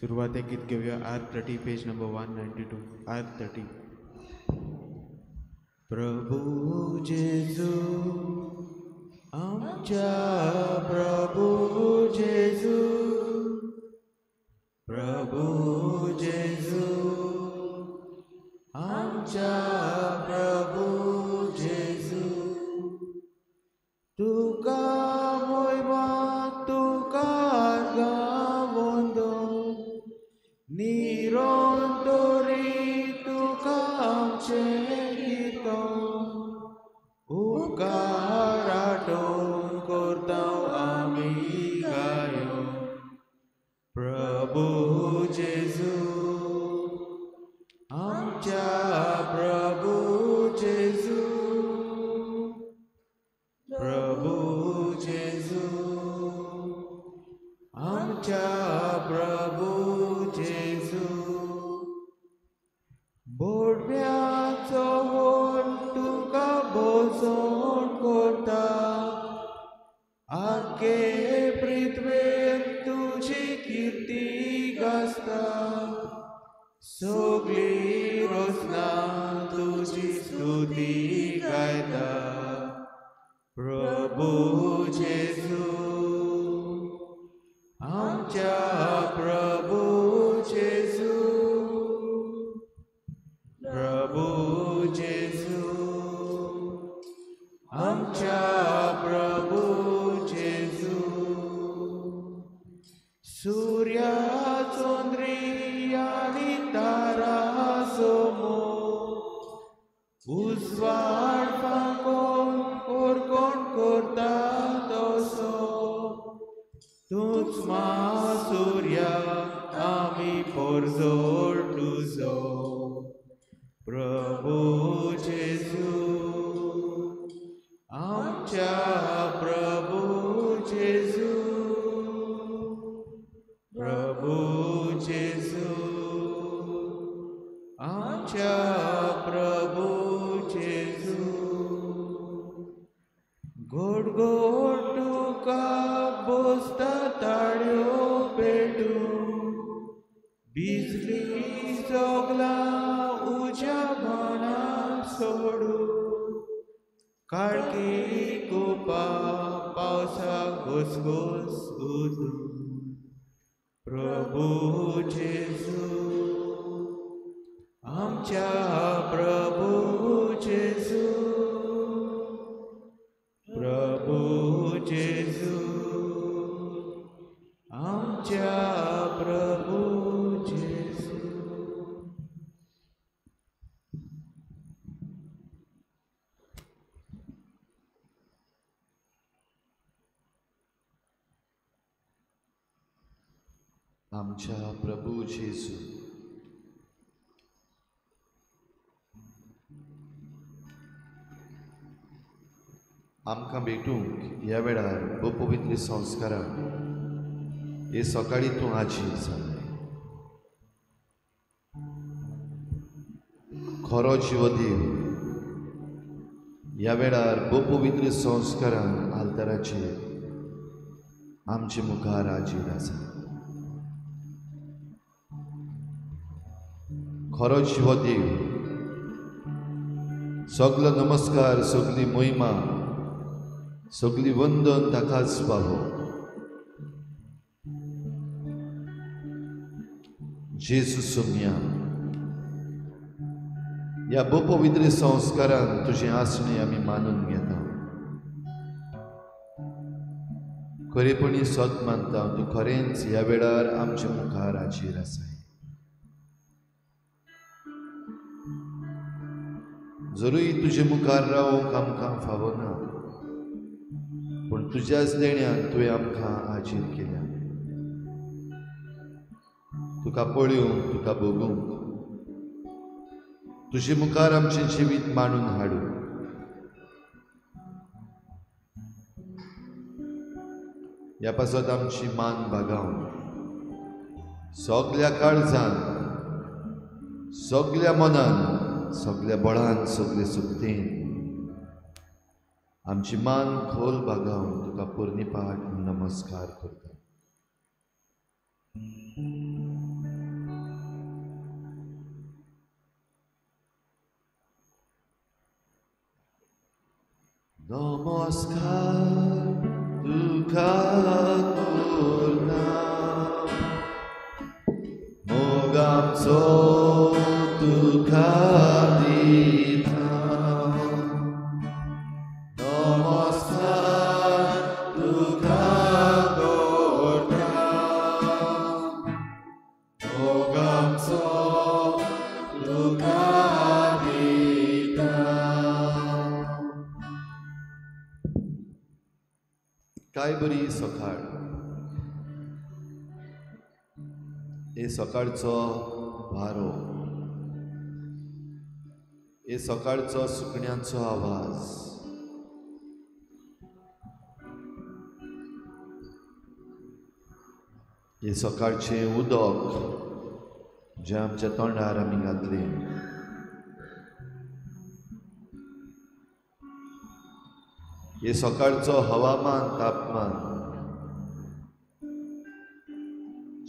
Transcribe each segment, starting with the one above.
सुरवातेक गीत घेवया R30 page number 192 R30। Prabhu जेजू आमच्या प्रभू जेजू, प्रभू जेजू आमच्या प्रभू जेजू, तुका मोयमा तुका गावंदो निरंतरी तुका आमचें गीत उपकार आठोवन करता आमी गायो। प्रभू जेजू आमच्या प्रभू जेजू, प्रभू जेजू आमच्या प्रभू जेजू, बोडव्याचो होल तुका भोजन करता, आखे पृथ्वेर तुजी कीर्ती गाजता, सगळी रोसना तुजी स्तुती गायता। प्रभू जेजू आमच्या प्रभू जेजू, प्रभू जेजू आमच्या प्रभू जेजू, सूर्या चंद्री आनी तारा सोमो उजवाड फांकोन कोण करता तसो, तूंच मा सूर्या आमी परजोड तुजो। प्रभू जेजू आमच्या प्रभू जेजू, प्रभू जेजू आमच्या प्रभू जेजू, गोड गोड तुका बोसता ताळयो पेटून, बिजली सगळा उज्या बाणाक सोडून, काळखी कुपा पावसा घोसघोस उदून। प्रभू जेजू आमच्या प्रभू जेजू, प्रभू जेजू आमच्या प्रभू जेजू। आमच्या प्रभू जेजू, आमकां भेटूंक ह्या वेळार भोव पवित्र संस्काराक हे सकाळी तूं हाजीर जालें। खरो जिवो देव ह्या वेळार भोव पवित्र संस्कारान आल्ताराचेर आमचे मुखार हाजीर आसा। खरो जिवो देव सगलो नमस्कार, सगली महिमा, सगली वंदन ताकाच फावो। जेजू सोम्या ह्या भोव पवित्र संस्कारान तुजें आसणें आमी मानून घेता। खरेपणी सत मानता तूं खरेंच ह्या वेळार आमचे मुखार हाजीर आसाय। जरूय तुजे मुखार रावंक आमकां फावना, पूण तुज्याच देण्यान तुवें आमकां हाजीर केल्या। तुका पळोवंक, तुका भोगूंक, तुजे मुखार आमचें जिवीत मांडून हाडूंक। ह्या पासत आमची मान बागावन सगल्या काळजान, सगल्या मनान, सगल्या बळान, सगले सुक्तेन आमची मान खोल बागावन तुका पुर्णीपाठ नमस्कार करता। नमस्कार तुका करता, मोग आमचो तुका दिता. नमस्कार तुका करता, मोग आमचो तुका दिता. काय बरी सकाळ, हे सकाळचो वारो, हे सकाळचो सुकण्यांचो आवाज, हे सकाळचें उदक जें आमच्या तोंडार आमी घातलें, हे सकाळचो हवामान, तापमान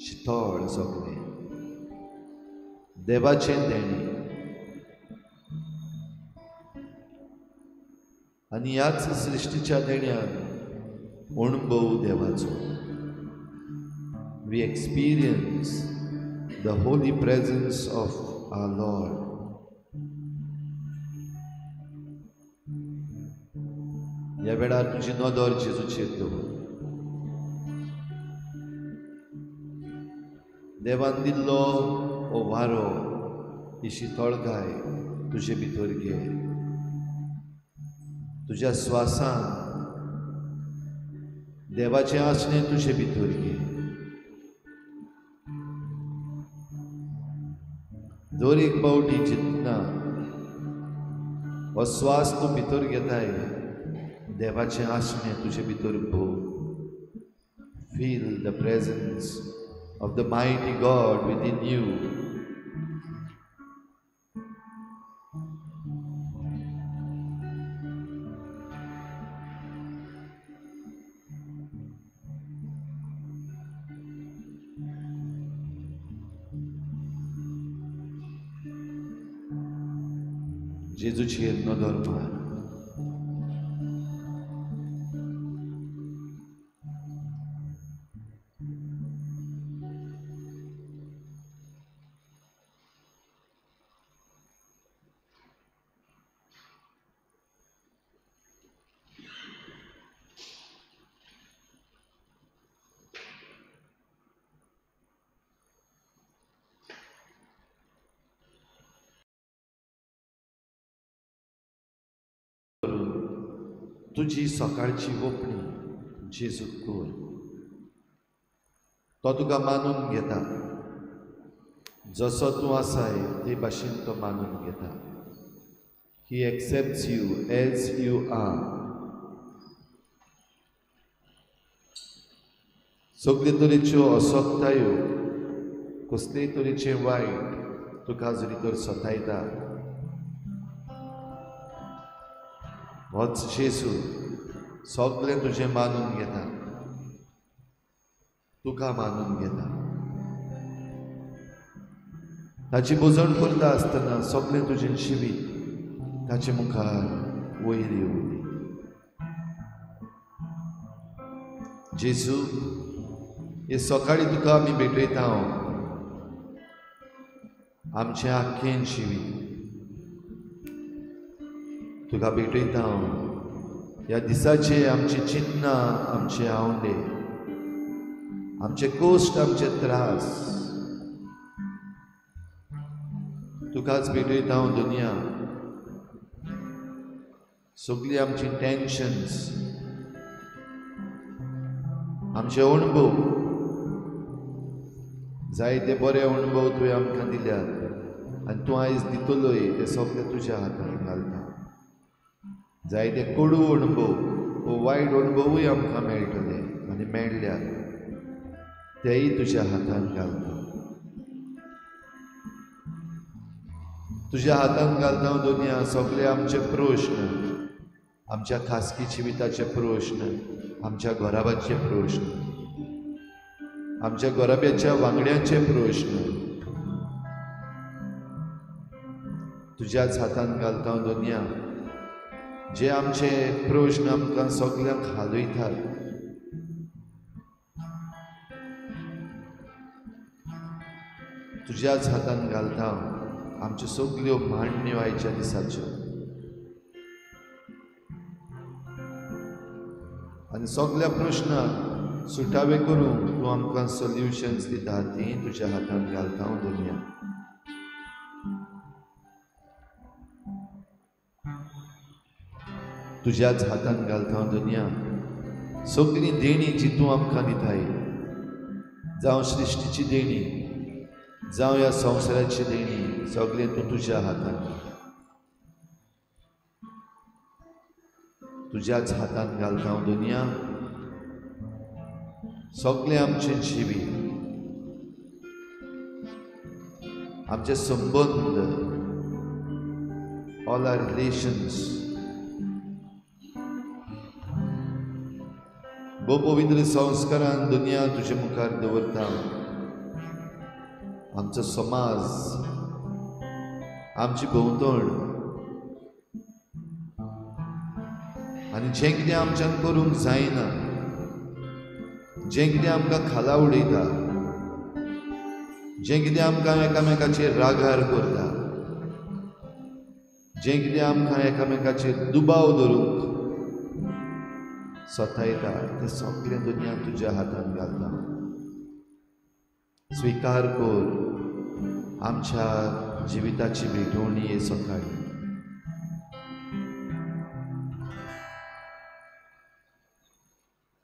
शितळ सगळें देवाचें देणें. आनी ह्याच सृश्टीच्या देण्यान अणभव देवाचो. We experience the holy presence of our Lord. ह्या वेळार तुजी नदर जेजूचेर दवर. देवान दिल्लो हो वारो, ही शितळकाय तुजे भितर घे. तुज्या स्वासान देवाचें आसणें तुजे भितर घे. दर एक पावटी चिंतना हो स्वास तूं भितर घेताय, देवाचें आसणें तुजे भितर भोव. Feel the presence of the mighty God within you. जेजूचेर नदर मार. तुजी सकाळची ओपणी जेजूक कर. तो तुका मानून घेता, जसो तूं आसाय ते भाशेन तो मानून घेता. He accepts you as you are. सगळे तरेच्यो असक्तायो, कसलेय तरेचें वायट तुका जरी तर सतायता, होच जेजू सगळें तुजें मानून घेता, तुका मानून घेता. ताची बोजण करता आसतना सगळें तुजें जिवीत ताचे मुखार वयर येवंदी. जेजू, हे सकाळी तुका आमी भेटयता, हांव आमचें आख्खें जिवीत तुका भेटयता. हांव ह्या दिसाचे आमची चिंतना, आमचे आंवडे, आमचे कश्ट, आमचे त्रास तुकाच भेटयता. हांव दुनिया सगळी आमची टेन्शन्स, आमचे अणभव, जायते बरे अणभव तुवें आमकां दिल्यात आनी तूं आयज दितलोय, ते सगळे तुज्या हातान घालता. जायते कडू अणभव वो वायट अणभवूय आमकां मेळटले आनी मेळ्ळ्यात, तेय तुज्या हातान घालता. तुज्या हातान घालता दुनिया सगळे आमचे प्रश्न, आमच्या खासगी जिविताचे प्रश्न, आमच्या घराब्याचे प्रश्न, आमच्या घराब्याच्या वांगड्यांचे प्रश्न तुज्याच हातान घालता दुनिया. जे आमचे प्रश्न आमकां सगल्यांक हालयतात, तुज्याच हातान घालता आमच्यो सगल्यो मांडण्यो आयच्या दिसाच्यो. आनी सगल्या प्रश्नाक सुटावे करूंक तूं आमकां सोल्युशन्स दिता, तीं तुज्या हातान घालता हांव दुनिया. तुज्याच हातान घालता हांव दुनिया सगळीं देणी जी तूं आमकां दिताय, जावं सृश्टीची देणी, जावं ह्या संवसाराची देणी, सगळें तूं तुज्या हातान, तुज्याच हातान घालता हांव दुनिया. सगळें आमचें जिवीत, आमचे संबंद, ऑल our relations, भोव पवित्र संस्कारान दुनिया तुजे मुखार दवरता. आमचो समाज, आमची भोंवतण आनी जें कितें आमच्यान करूंक जायना, जें कितें आमकां खाला उडयता, जें कितें आमकां एकामेकाचेर रागार करता, जें कितें आमकां एकामेकाचेर दुबाव धरूंक सतायता, तें सगळें दुनिया तुज्या हातान घालता. स्विकार कर आमच्या जिविताची भेटवणी हे सकाळी.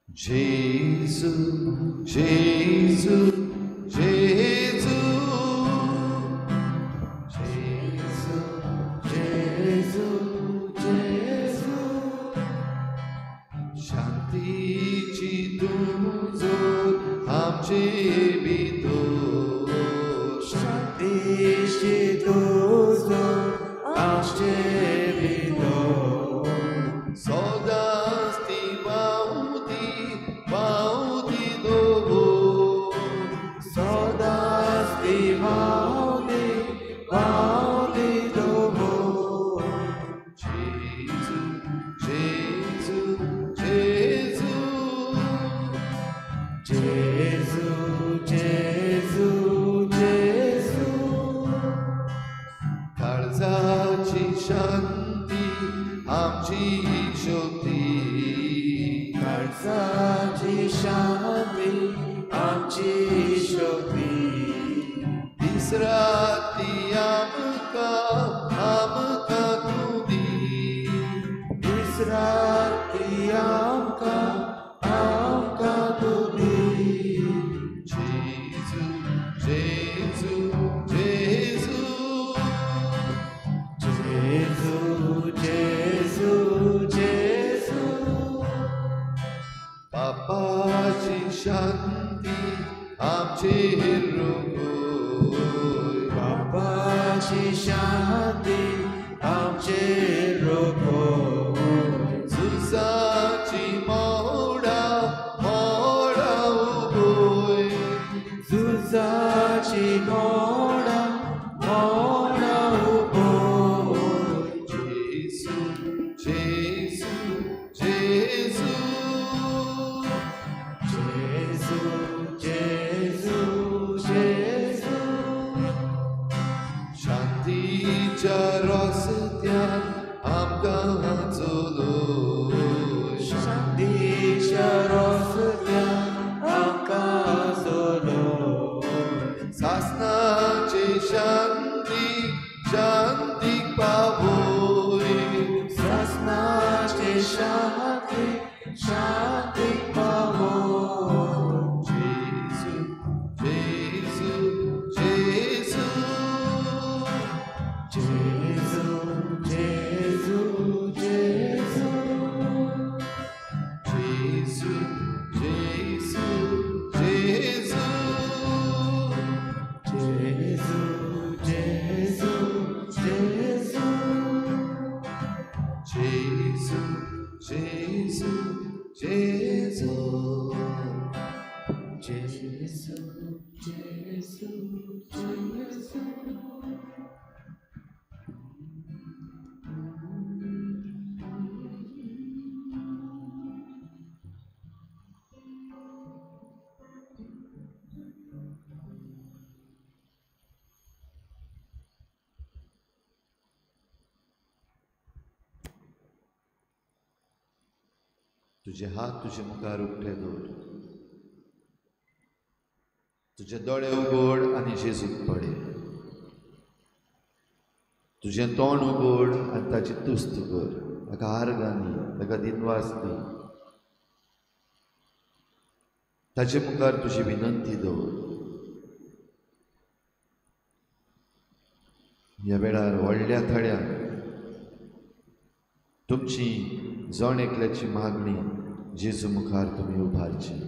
जेजू जेजू जेजू जेजू जेजू जेजू, शांतीची तूं जोत आमचे भितर, शांतीची तूं जोत आमचे भितर, सदांच ती व्हांवती व्हांवती दवर, सदांच ती व्हांवती व्हांवती दवर. जेजू जेजू जेजू जेजू जेजू जेजू, काळजाची शांती आमची शक्ती, काळजाची शांती आमची शक्ती, दीस राती आमकां आमकां तूं दी, दीस राती आमकां आमकां तूं दी. जेजू जेजू जेजू जेजू जेजू जेजू, पापाची शांती आमचेर रोखय, बापाची शांती आमचेर रोखय, झुजाची मोडा मोडा उबय, झुजाची मोडा मोडा उबय. जेजू जेजू जेजू जेजू जेजू जेजू, शांतीच्या रस्त्यान आमकां चलोय, शांतीच्या रस्त्यान आमकां चलोय, सासणाची शांती शांतीक पावय, सासणाची शांती शांतीक पावय. जेजू जेजू जेजू जेजू जेजू जेजू जेजू जेजू जेजू जेजू जेजू जेजू जेजू जेजू जेजू जेजू जेजू जेजू. तुजे हात तुजे मुखार उक्ते दवर, तुजे दोळे उगड आनी जेजूक पळय, तुजें तोंड उगड आनी ताची तुस्त कर, ताका आर्गां दी, ताका दिनवास दी, ताचे मुखार तुजी विनंती दवर। ह्या वेळार व्हडल्या थळ्यान तुमची जण एकल्याची मागणी जेजू मुखार तुमी उबारची।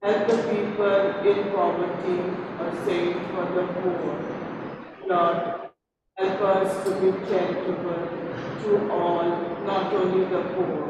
Help the people in poverty, a saint for the poor. Lord, help us to be charitable to all, not only the poor.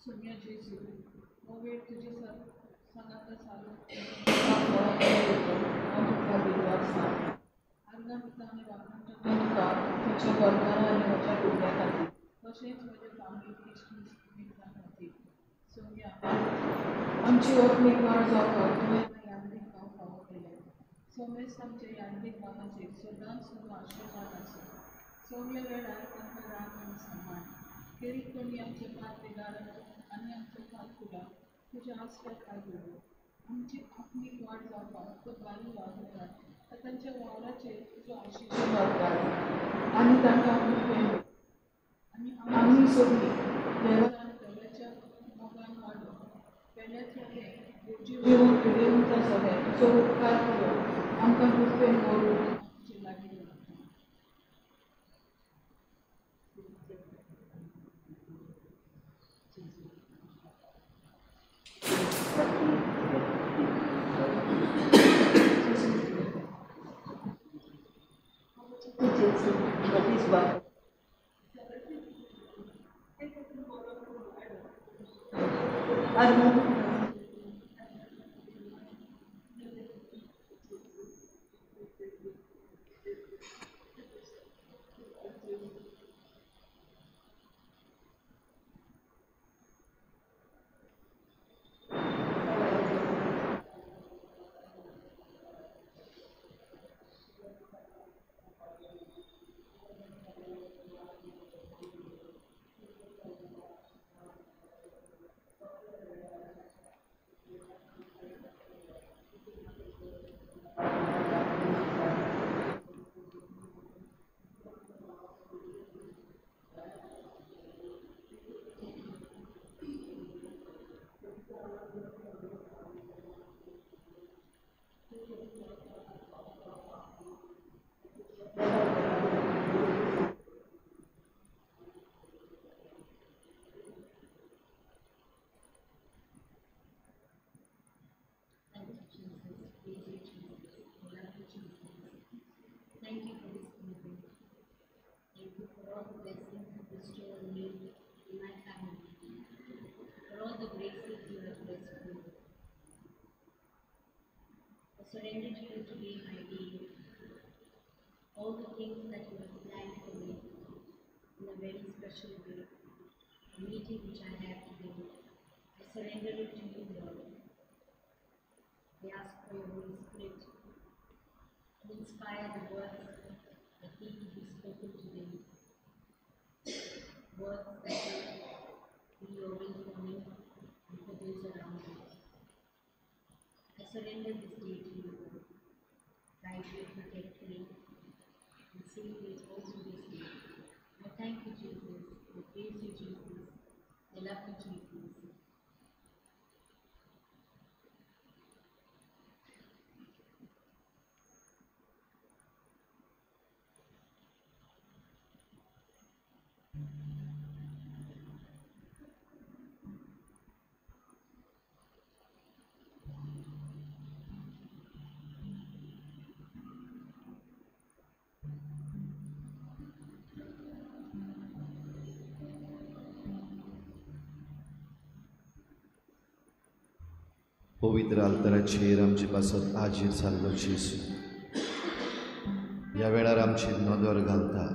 Sonia जेजू, हो वेळ तुजे सांगाता सारून हांव तुका दिनवास आर्गां दिता आनी वाखाणटा तुका तुज्या घरकारां आनी म्हज्या भुरग्यां खातीर, तशेंच म्हज्या फामिली इश्ट मित्रां खातीर। सोनिया, आमची आत्मीक वाड जावपाक तुवें यांत्रीक भाव फावो केले। सोमेस्त आमच्या यांत्रीक भावाचेर सदांच तुजो आशिर्वाद आसूं। सगल्या वेळार तांकां राग आनी सन्मान केरी कोणी आमचे पात्र आनी आमच्या पातकुला तुज्या आसऱ्याक काय दवरूं। आमची आत्मीक वाड जावपाक तो बारी वावरतात तांच्या वावराचेर तुजो आशिर्वाद घाल आनी तांकां कृपेन आनी आमी सगळीं देवा आनी देवाच्या मोगान वाडून पेल्याचें जीवन पिडेवंत सगळें तुजो उपकार करून आमकां कृपेन व्हरून तुजे लागीं दवरता। Thank you for this moment. Thank you for all the blessings you bestow on me and my family, for all the graces you have blessed me with. I surrender to you today my day, all the things that you have planned for me in a very special way, the meeting which I have today, I surrender it to you, Lord. I ask for your Holy Spirit to inspire the words that need to be spoken today, words that will be your will for me and for those around me. I surrender this day to you, Lord. Guide me, protect me, and save me all through this day. I thank you, Jesus. I praise you, Jesus. I love you, Jesus. पवित्र आल्ताराचेर आमचे पासत हाजीर जाल्लो जेजू ह्या वेळार आमची नदर घालता.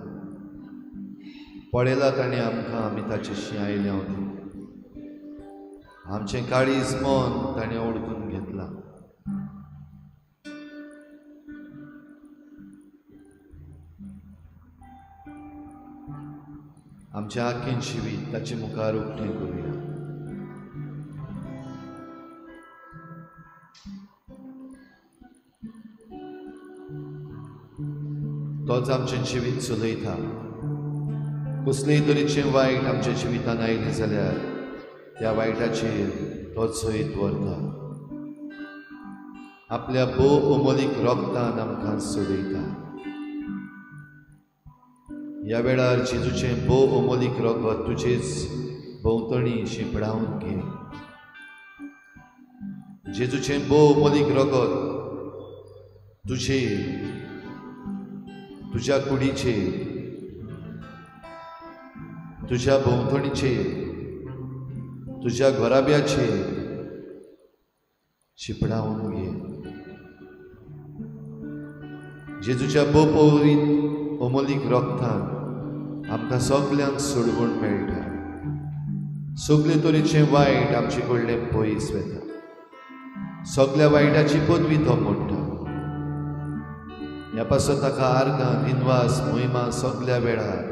पळयला ताणें आमकां, आमी ताचेशी आयल्या वती आमचें काळीज मन ताणें ओळखून घेतलां. आमचें आख्खें जिवीत ताचे मुखार उक्तें करुया. तोच आमचें जिवीत चलयता. कसलेय तरेचें वायट आमच्या जिवितान आयलें जाल्यार त्या वायटाचेर तो जैत व्हरता. आपल्या भोव अमोलीक रोगतान आमकां सोडयता. ह्या वेळार जेजूचें भोव अमोलीक रोगत तुजेच भोंवतणी शिंपडावन घे. जेजूचें भोव अमोलीक रोगत तुजे, तुज्या कुडीचेर, तुज्या भोंवतणीचेर, तुज्या घराब्याचेर शिंपडावन घे. जेजूच्या भोव अमोलीक रोगतान आमकां सगल्यांक सोडवण मेळटा. सगळे तरेचें वायट आमचे कडलें पयस वता. सगल्या वायटाची पदवी तो मोडटा. ह्या पासत ताका आर्गां, दिनवास, मोहिमा सगल्या वेळार.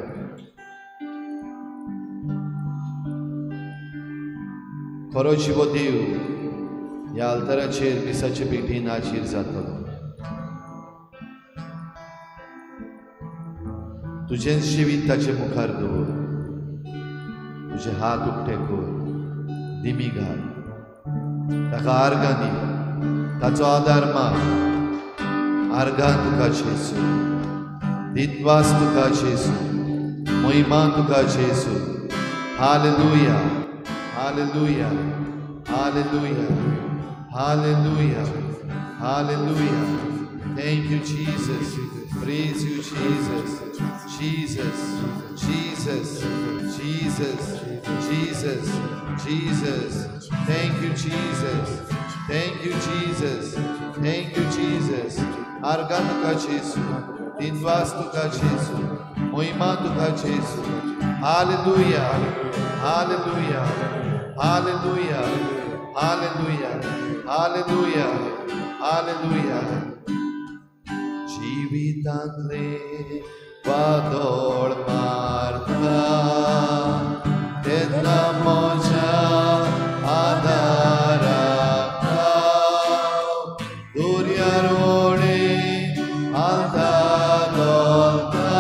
खरो जिवो देव ह्या आल्ताराचेर मिसाचे भेटीन हाजीर जातलो. तुजें जिवीत ताचे मुखार दवर. तुजे हात उक्ते कर, दिमी घाल, ताका आर्गां दी, ताचो आदार माग. आर्गां तुका जेजू, दिनवास तुका जेजू, महिमा तुका जेजू. Hallelujah, hallelujah, hallelujah, hallelujah, hallelujah. Thank you Jesus. Praise you Jesus. Jesus, Jesus, Jesus, Jesus, Jesus. Thank you, Jesus. Thank you, Jesus. Thank you, Jesus. आर्गां तुका जेजू, दिनवास तुका जेजू, मोहिमा तुका जेजू. Hallelujah, hallelujah, hallelujah, hallelujah, hallelujah, hallelujah. जिवितांतले वादळ मारता तेन्ना म्हज्या आदाराक हांव, दर्यार व्हडें हालता धोलता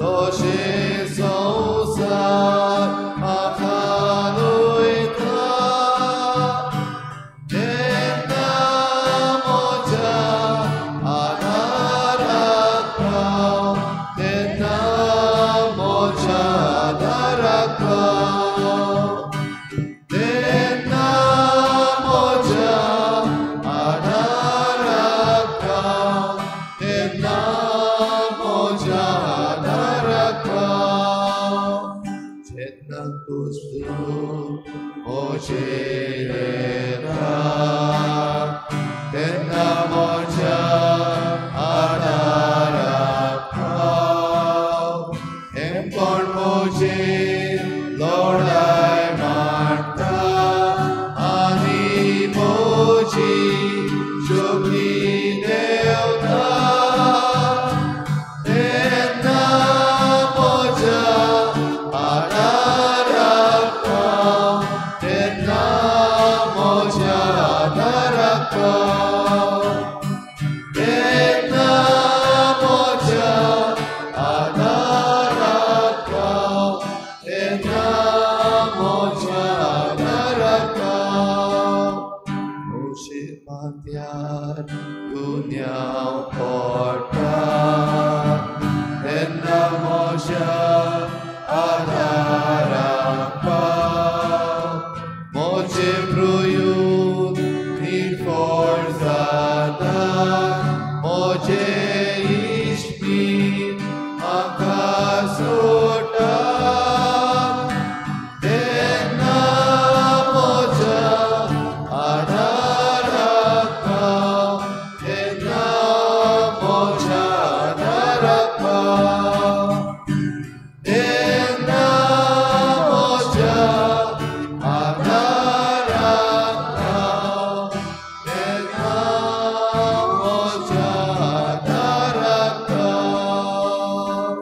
तशें संवसार म्हाका लयता तेन्ना म्हज्या आदाराक हांव, तेन्ना म्हज्या आदाराक हांव, तेन्ना म्हज्या आदाराक हांव, तेन्ना म्हज्या आदाराक हांव. जेन्ना कुस्तू म्हजेर येता तेन्ना म्हज्या आदाराक हांव, हेमकोण म्हजेर लढाय मांडटा आनी म्हजी शक्ती देंवता तेन्ना म्हज्या आदाराक हांव, तेन्ना म्हज्या आदाराक हांव, तेन्ना म्हज्या आदाराक हांव, तेन्ना म्हज्या आदाराक हांव. म्हजे माथ्यार गुन्यांव पडटा तेन्ना म्हज्या आदाराक पाव, म्हजें प्रयूत निर्फळ जाता, म्हजें इश्टीण म्हाका सोडटा तेन्ना म्हज्या आदाराक पाव, तेन्ना म्हज्या आदाराक पाव, तेन्ना म्हज्या आदाराक पाव, तेन्ना म्हज्या आदाराक पाव.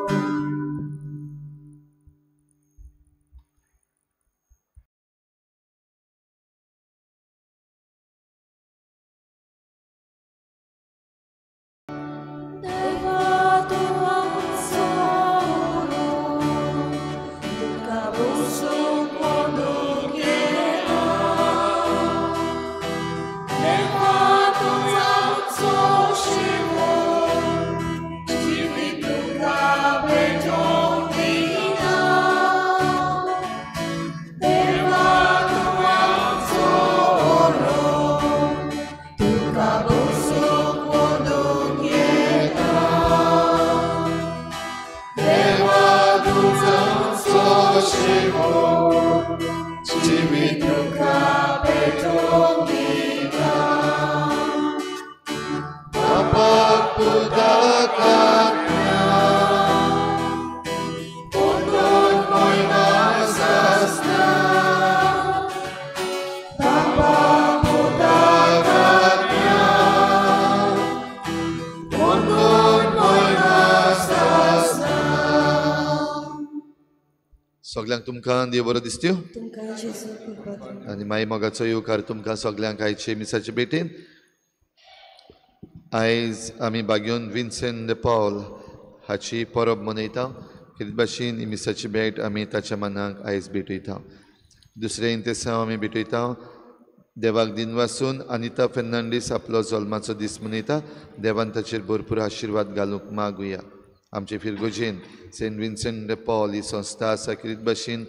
देवा तूं आमचो गुरू, तुका बसूंक पडूंक येना. देवा तूं आमचो शिवो, जिवीत तुका भेटोवंक दिना. देवा तूं आमचो गुरू, तुका बसूंक पडूंक येना. देवा तूं आमचो शिवो, जिवीत तुका भेटोवंक दिना. बापाक पुताक आत्म्याक, पुनून मोयमा सासना. बापा पुताक आत्म्याक, पुनून मोयमा सासना. सगल्यांक तुमकां देव बरो दिसत्यो तुमकां जेजू कृपा करूं. आनी माई मोगाचो येवकार तुमकां सगल्यांक आयचे मिसाचे भेटेन. आयज आमी बागयोन विन्सेंट the Paul हाची परब मनयता. कितें भाशेन ही मिसाची भेट आमी ताच्या मनाक आयज भेटयता. दुसरें इंतेसांव आमी भेटयता. देवाक दिनवासून अनिता फेर्नांडीस आपलो जल्माचो दीस मनयता. देवान ताचेर भरपूर आशिर्वाद घालूंक मागुया. आमचे फिरगोजेन सेंट विन्सेंट the Paul ही संस्था आसा कितें भाशेन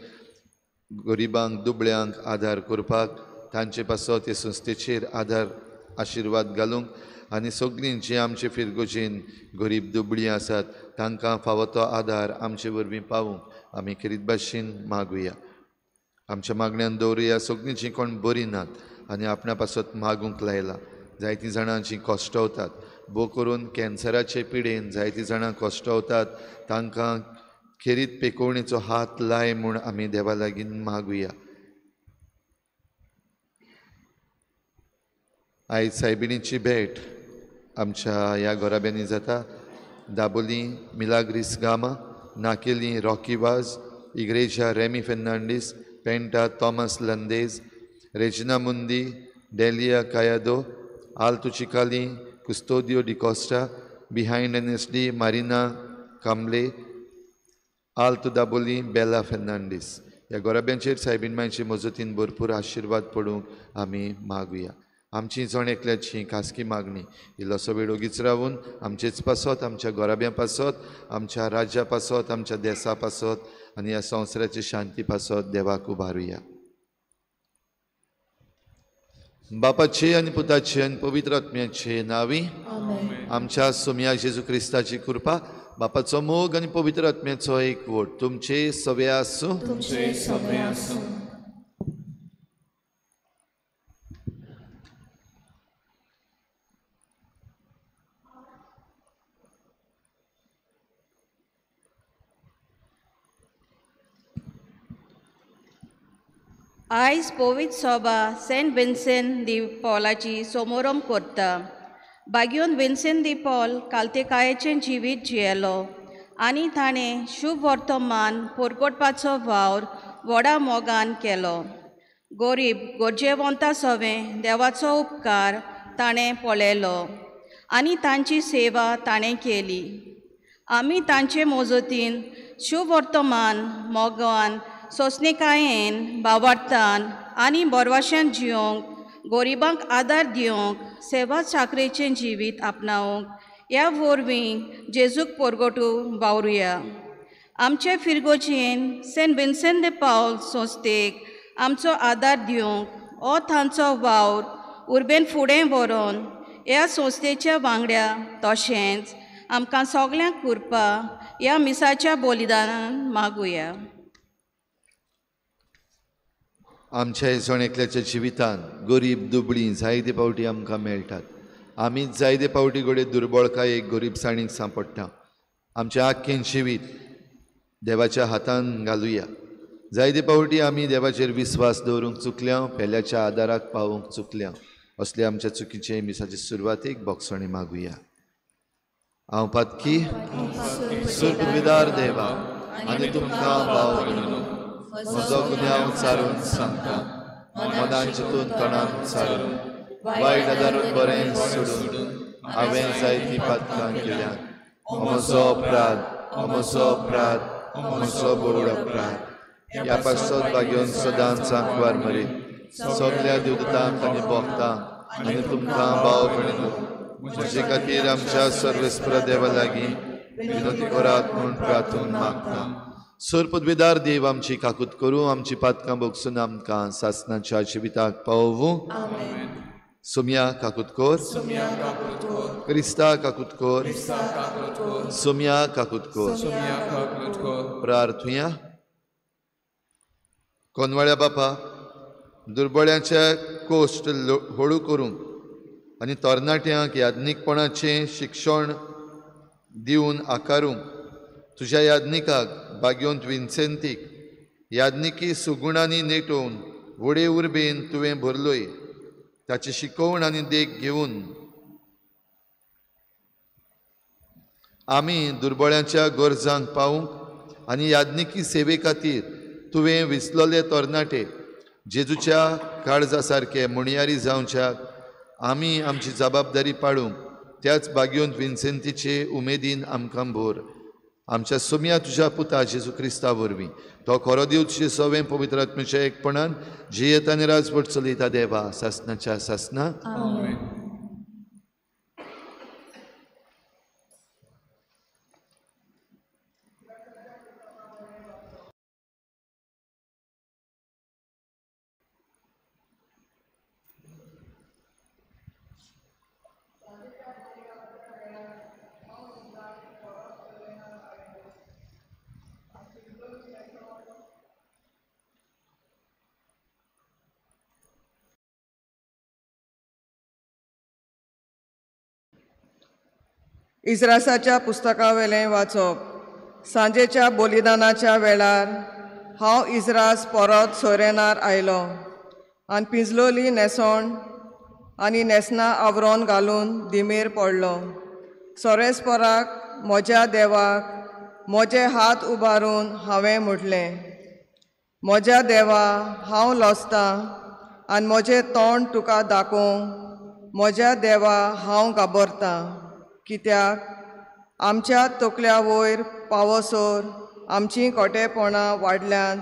गरिबांक दुबळ्यांक आदार करपाक, तांचे पासत हे संस्थेचेर आदार आशिर्वाद घालूंक आनी सगळीं जीं आमचे फिरगोजेन गरीब दुबळीं आसात तांकां फावो तो आदार आमचे वरवीं पावूंक आमी खेरीत भाशेन मागुया. आमच्या मागण्यान दवरुया सगळीं जीं कोण बरीं नात आनी आपणा पासत मागूंक लायलां. जायतीं जाणां जीं कश्टवतात, भोव करून कॅन्सराचे पिडेन जायतीं जाणां कश्टवतात, तांकां खेरीत पेकोवणेचो हात लाय म्हूण आमी देवा लागीं मागुया. आयज सायबिणीची भेट आमच्या ह्या घराब्यांनी जाता. Dabolim Milagres Gama, Naquelim Rocky Vaz, Igreja Remy Fernandes, Penta Thomas Landez, Regina Mundi, Delia Caiado, Alto Chicalim Custodio D'Costa, behind NSD Marina Kamble, Alto Dabolim Bela Fernandes. ह्या गोराब्यांचेर सायबीण मांयचे मजतीन भरपूर आशिर्वाद पडूंक आमी मागुया. आमची जण एकल्याची खासगी मागणी इल्लोसो वेळ ओगीच रावून आमचेच पासत, आमच्या गोराब्यां पासत, आमच्या राज्या पासत, आमच्या देसा पासत आनी ह्या संवसाराची शांती पासत देवाक उबारुया. बापाचे आनी पुताचे आनी पवित्र आत्म्याचे नांवी आमच्या सोमया जेजू क्रिस्ताची कृपा, बापाचो मोग आनी पवित्र आत्म्याचो एकवट तुमचे सवे आसूं. आयज पवित्र सभा सेंट विन्सेंट दी पॉलाची सोमोरम करता. बागयोन विन्सेंट दी पॉल कालतेकायेचें जिवीत जियेलो आनी ताणें शुभ वर्तमान परगटपाचो वावर व्हडा मोगान केलो. गरीब गरजेवंता सवें देवाचो उपकार ताणें पळयलो आनी तांची सेवा ताणें केली. आमी तांचे मजतीन शुभ वर्तमान मोगान, सोंसणीकायेन, भावार्थान आनी बरवाशान जियोंक, गरिबांक आदार दिवंक, सेवा चाकरेचें जिवीत आपणावंक ह्या वरवीं जेजूक परगटू वावरुया. आमचे फिरगोजेन सेंट विन्सेंट दे पावल संस्थेक आमचो आदार दिवंक हो तांचो वावर उर्बेन फुडें व्हरोन ह्या संस्थेच्या वांगड्या तशेंच आमकां सगल्यांक कृपा ह्या मिसाच्या बलिदानान मागुया. आमच्या जण एकल्याच्या जिवितान गरीब दुबळीं जायते फावटी आमकां मेळटात. आमीच जायते फावटी घडये दुर्बळकायेक गरिबसाणीक सांपडटा. आमचें आख्खें जिवीत देवाच्या हातान घालुया. जायते फावटी आमी देवाचेर विस्वास दवरूंक चुकल्या, पेल्याच्या आदाराक पावूंक चुकल्या. असले आमच्या चुकीचे मिसाचे सुरवातेक बोगसणी मागुया. हांव पातकी सुर्पविदार देवा आनी तुमकां भाव म्हजो गुन्यांव सारून सांगता, मनान चिंतून तणान सारून वायट आदारून बरें सोडून हांवें जायतीं पातकां केल्यात. म्हजो अपराध, म्हजो अपराध, म्हजो बोड अपराध. ह्या पासत बागेवन सदांच आंकवार मरीत सगल्या देवदूतांक आनी भोगतांक आनी तुमकां भाव भयणींनो म्हजे खातीर आमच्या सर्वेस्पर देवा लागीं विनंती करात म्हूण प्रार्थून मागता. सर पदवेदार देव आमची काकूत करूं, आमची पातकां भोगसून आमकां सासनाच्या जिविताक पावोवूं. सोमया काकूत कर, क्रिस्ता काकूत कर, सोमया काकूत कर. प्रार्थुया. कोनवाळ्या बापा, दुर्बळ्यांच्या कोश्ट हळू करूंक आनी तरणाट्यांक याज्ञीकपणाचें शिक्षण दिवन आकारूंक तुज्या याज्ञिकाक बागयोंत विन्सेंतीक याज्ञिकी सुगुणांनी नेटोवन व्हडे उर्बेन तुवें भरलोय. ताची शिकोवण आनी देख घेवन आमी दुर्बळ्यांच्या गरजांक पावूंक आनी याज्ञिकी सेवे खातीर तुवें विसलोले तरणाटे जेजूच्या काळजा सारके मुणयारी जावच्याक आमी आमची जबाबदारी पाडूंक त्याच बागयोंत विन्सेंतीचे उमेदीन आमकां भर. आमच्या सोमया तुज्या पुता जेजू क्रिस्ता वरवीं तो खरो देव तुजे सवें पवित्र आत्म्याच्या एकपणान जियेता आनी राजवट चलयता देवा सासनाच्या सासना. इज्रासाच्या पुस्तकावेलें वाचप. सांजेच्या बलिदानाच्या वेळार हांव इज्रास परत सोरेनार आयलो आनी पिंजलोली न्हेसण आनी न्हेसणां आवरोन घालून दिमेर पडलो. सोरेस्पराक म्हज्या देवाक म्हजे हात उबारून हांवें म्हटलें, म्हज्या देवा, हांव लजतां आनी म्हजें तोंड तुका दाखोवंक म्हज्या देवा हांव घाबरतां, कित्याक आमच्या तकल्या वयर पावसर आमचीं खोटेपणां वाडल्यांत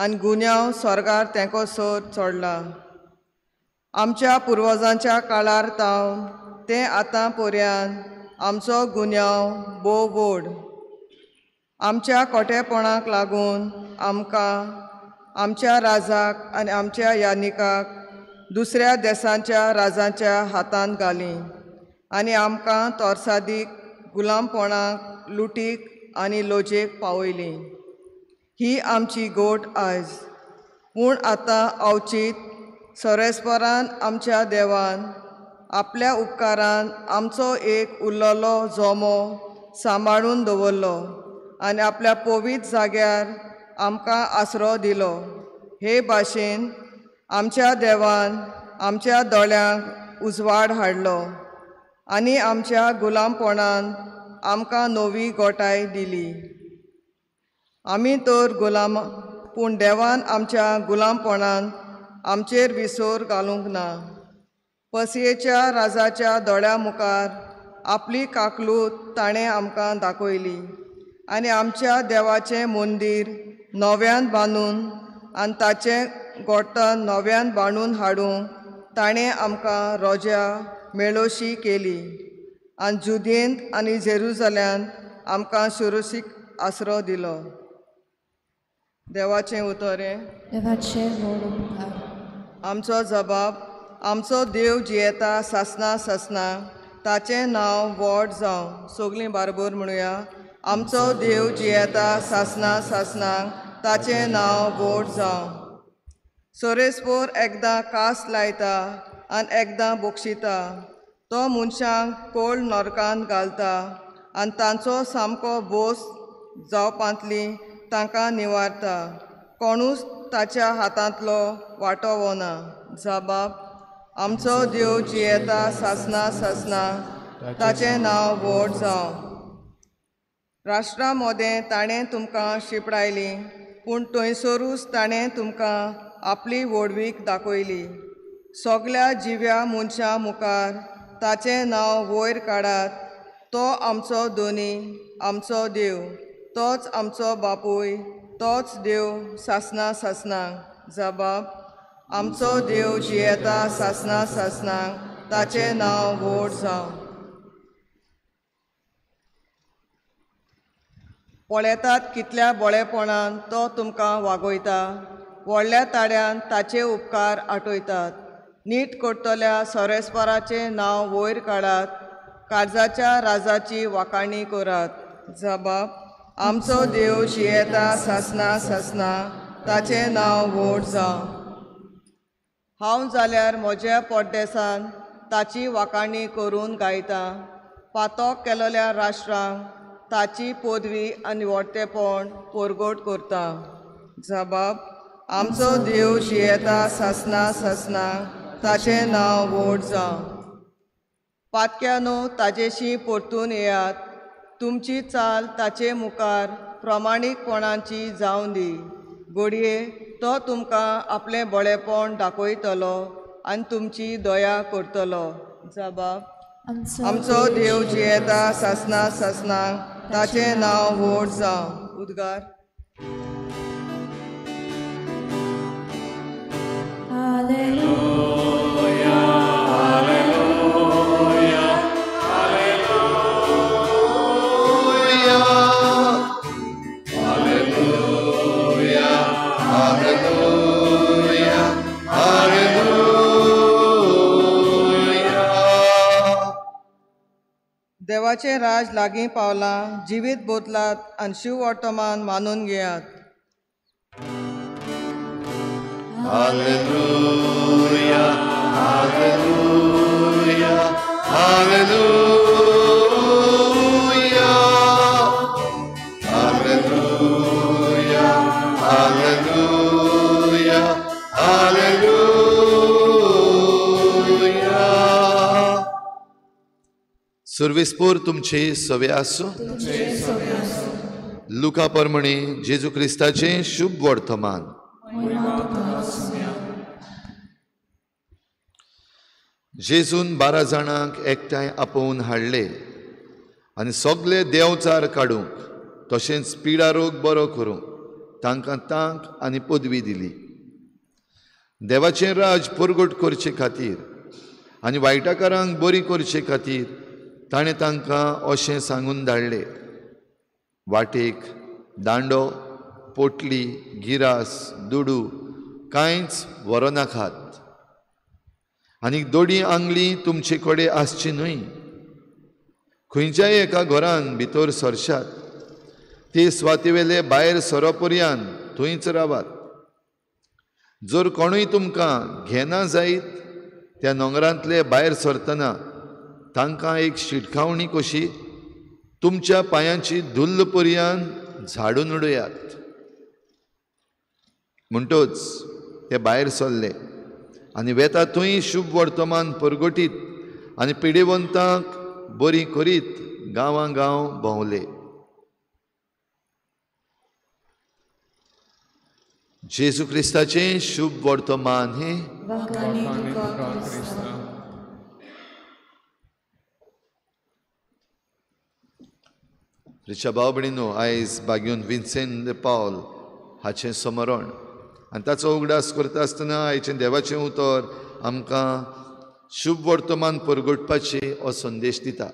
आनी गुन्यांव स्वर्गार तेंकोसर चडला. आमच्या पुर्वजांच्या काळार तावन तें आतां पर्यंत आमचो गुन्यांव भोव व्हड. आमच्या खोटेपणाक लागून आमकां आमच्या राजाक आनी आमच्या यानिकाक दुसऱ्या देसांच्या राजांच्या हातांत घालीं आनी आमकां तोरसादीक गुलामपणाक, लुटीक आनी लोजेक पावयलीं. ही आमची गोट आयज. पूण आतां अवचीत सरेस्परान आमच्या देवान आपल्या उपकारान आमचो एक उरलेलो जोमो सांबाळून दवरलो आनी आपल्या पवित्र जाग्यार आमकां आसरो दिलो. हे भाशेन आमच्या देवान आमच्या दोळ्यांक उजवाड हाडलो आनी आमच्या गुलामपणान आमकां नवी गोठाय दिली. आमी तर गुलाम, पूण देवान आमच्या गुलामपणान आमचेर विसर घालूंक ना. पसयेच्या राजाच्या दोळ्या मुखार आपली काकलूत ताणें आमकां दाखयली आनी आमच्या देवाचें मंदीर नव्यान बांदून आनी ताचें गोठण नव्यान बांदून हाडूंक ताणें आमकां रोज्या मेळोशी केली आनी जुदेंत आनी जेरुजल्यांत आमकां सुरक्षीत आसरो दिलो. देवाचें उतर हें. देवाचे व्हड उपकार. आमचो जबाब, आमचो देव जियेता सासना सासना, ताचें नांव व्हड जावं. सगलीं बारबर म्हणुया, आमचो देव जियेता सासना सासना, ताचें नांव व्हड जावं. सोरेस्पोर एकदां कास लायता आनी एकदां बक्षिता. तो मनशांक कोळ नरकांत घालता आनी तांचो सामको बोस जावपांतली तांकां निवारता. कोणूच ताच्या हातांतलो वांटो वना. जबाब, आमचो देव जियेता सासना सासना, ताचें नांव व्हड जावं. राष्ट्रां मदें ताणें तुमकां शिंपडायलीं, पूण थंयसरूच ताणें तुमकां आपली व्हडवीक दाखयली. सगल्या जिव्या मनशां मुखार ताचें नांव वयर काडात. तो आमचो धनी, आमचो देव, तोच आमचो बापूय, तोच देव सासना सासना. जबाब, आमचो देव जियेता सासना सासना, ताचें नांव व्हड जावं. पळयतात कितल्या बळेपणान तो तुमकां वागयता. व्हडल्या ताड्यान ताचे उपकार आठयतात. नीट करतल्या सोरेस्पराचें नांव वयर काडात. काळजाच्या राजाची वाखाणी करात. जबाब, आमचो देव जियेता सासना सासना, ताचें नांव व्हड जावं. हांव जाल्यार म्हज्या परदेसान ताची वाखाणी करून गायतां. पातक केलेल्या राष्ट्रांक ताची पदवी आनी व्हडतेपण परगट करता. जबाब, आमचो देव जियेता सासना सासना, ताचें नांव व्हड जावं. पातक्यानो, ताजेशी परतून येयात. तुमची चाल ताचे मुखार प्रमाणीकपणाची जावं दी. घडये तो तुमकां आपलें बळेपण दाखयतलो आनी तुमची दया करतलो. जबाब, आमचो देव जियेता सासना सासना, ताचें नांव व्हड जावं. उद्गार. Alleluia, alleluia, alleluia, alleluia, alleluia, alleluia. देवाचें राज लागीं पावलां. जिवीत बदलात आनी शिववर्तमान मानून घेयात. Alleluia, alleluia, alleluia. सर्वेस्पोर तुमचे सवे आसूं. लुका परमणे जेजू क्रिस्ताचें शुभ वर्तमान. जेजून 12 जाणांक एकठांय आपोवन हाडले आनी सगळे देंवचार काडूंक तशेंच पिडारोग बरो करूंक तांकां तांक आनी पदवी दिली. देवाचें राज परगट करचे खातीर आनी वायटाकारांक बरी करचे खातीर ताणें तांकां अशें सांगून धाडले, वाटेक दांडो, पोटली, गिरास, दुडू कांयच व्हरोनाकात आनी दोडी आंगली तुमचे कडेन आसची न्हय. खंयच्याय एका घरान भितर सरशात ते सुवातेवेले भायर सरोपर्यान थंयच रावात. जर कोणूय तुमकां घेना जायत त्या नोंगरांतले भायर सरतना तांकां एक शिटकावणी कशी तुमच्या पांयांची धुल्ल पर्यान झाडून उडयात. म्हणटच ते भायर सरले आनी वेता थंय शुभ वर्तमान परगटीत आनी पिडेवंतांक बरी करीत गांवां गांव भोंवले. जेजू क्रिस्ताचें शुभ वर्तमान हें. रिचा भाव भयणीनो, आयज बाग्यून विन्सेंट दे पावल हाचें स्मरण आनी ताचो उगडास करता आसतना आयचें देवाचें उतर आमकां शुभ वर्तमान परगटपाचें हो संदेश दिता.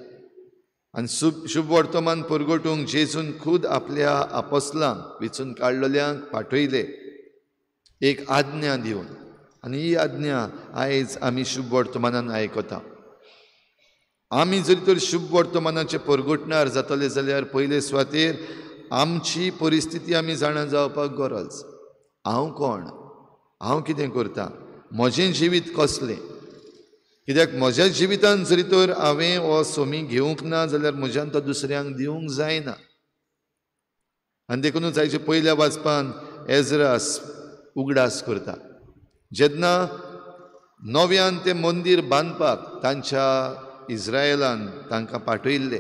आनी शुभ वर्तमान परगटूंक जेजून खूद आपल्या आपोसलांक विचून काडलेल्यांक पाठयले एक आज्ञा दिवन, आनी ही आज्ञा आयज आमी शुभ वर्तमानान आयकता. आमी जरी तर शुभ वर्तमानाचें परगटणार जातले जाल्यार पयले सुवातेर आमची परिस्थिती आमी जाणा जावपाक गरज. हांव कोण, हांव कितें करता, म्हजें जिवीत कसलें? कित्याक म्हज्या जिवितान जरी तर हांवें हो सोमी घेवंक ना जाल्यार म्हज्यान तो दुसऱ्यांक दिवंक जायना. आनी देखुनूच आयच्या पयल्या वाचपान एजरास उगडास करता, जेन्ना नव्यान तें मंदीर बांदपाक तांच्या इस्रायलान तांकां पाठयल्ले,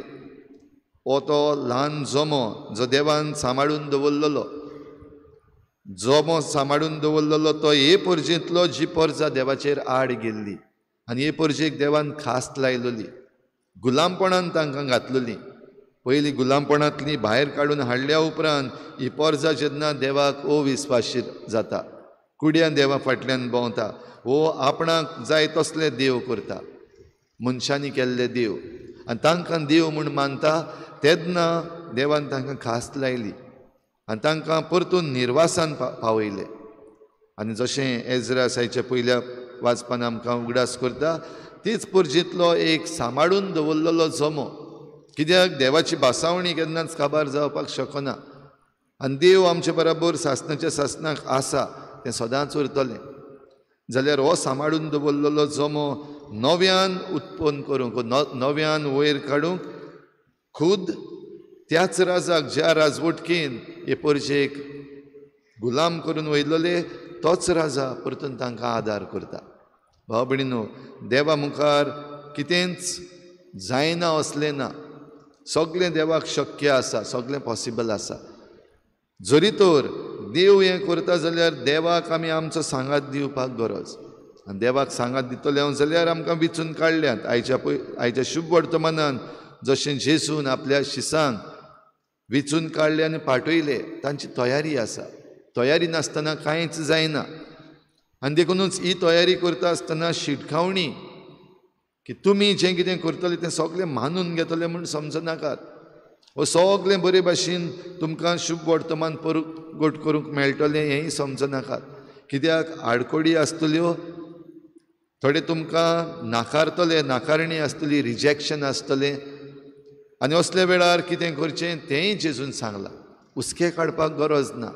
हो तो ल्हान जमो जो देवान सांबाळून दवरलेलो, जमो सांबाळून दवरलेलो तो हे परजेंतलो जी परजा देवाचेर आड गेल्ली आनी हे परजेक देवान खास्त लायलोली, गुलामपणान तांकां घातलेली. पयलीं गुलामपणांतली भायर काडून हाडल्या उपरांत ही परजा जेन्ना देवाक अविस्वाशी जाता, कुड्यान देवा फाटल्यान भोंवता, वो आपणाक जाय तसले देव करता, मनशांनी केल्ले देव, आनी तांकां देव म्हूण मानता, तेन्ना देवान तांकां खास्त लायली आनी तांकां परतून निर्वासान पावयले. आनी जशें एजरास आयच्या पयल्या वाचपान आमकां उगडास करता, तीच परजेंतलो एक सांबाळून दवरलेलो जमो, कित्याक देवाची भासावणी केन्नाच काबार जावपाक शकना आनी देव आमचे बराबर सासणाच्या सासणाक आसा तें सदांच उरतलें. जाल्यार हो सांबाळून दवरलेलो जमो नव्यान उत्पन्न करूंक, नव्यान वयर काडूंक खूद त्याच राजाक ज्या राजवटकेन हे परजेक गुलाम करून वयलेले तोच राजा परतून तांकां आदार करता. भाव भयणीनो, देवा मुखार कितेंच जायना असलें ना, सगळें देवाक शक्य आसा, सगळें पॉसिबल आसा. जरी तर देव हें करता जाल्यार देवाक आमी आमचो सांगात दिवपाक गरज, आनी देवाक सांगात दितले जाल्यार आमकां विचून काडल्यात. आयच्या शुभ वर्तमानान जशें जेजून आपल्या शिसांक विचून काडले आनी पाठयले, तांची तयारी आसा. तयारी नासतना कांयच जायना आनी देखुनूच ही तयारी करता आसतना शिटकावणी की तुमी जें कितें करतले तें सगळें मानून घेतलें म्हूण समजनाकात, हो सगळें बरे भाशेन तुमकां शुभ वर्तमान परगट करूंक मेळटलें हेंय समजनाकात. कित्याक आडकोडी आसतल्यो, थोडे तुमकां नाकारतले, नाकारणी आसतली, रिजेक्शन आसतलें, आनी असल्या वेळार कितें करचें तेंय जेजून सांगलां. हुस्के काडपाक गरज ना.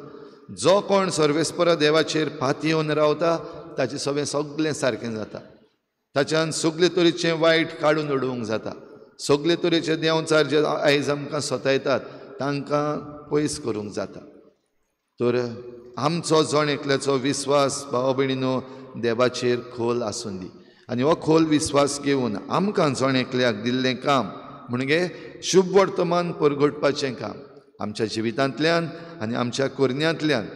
जो कोण सर्वेस्परा देवाचेर पातयेवन रावता ताचें सगळें सगळें सारकें जाता, ताच्यान सगळे तरेचें वायट काडून उडोवंक जाता, सगळे तरेचे देंवचार जे आयज आमकां सतायतात तांकां पयस करूंक जाता. तर आमचो जण एकल्याचो विस्वास भाव भयणीनो देवाचेर खोल आसूं दी, आनी हो खोल विस्वास घेवन आमकां जण एकल्याक दिल्लें काम म्हणजे शुभ वर्तमान परगटपाचें काम आमच्या जिवितांतल्यान आनी आमच्या करण्यांतल्यान,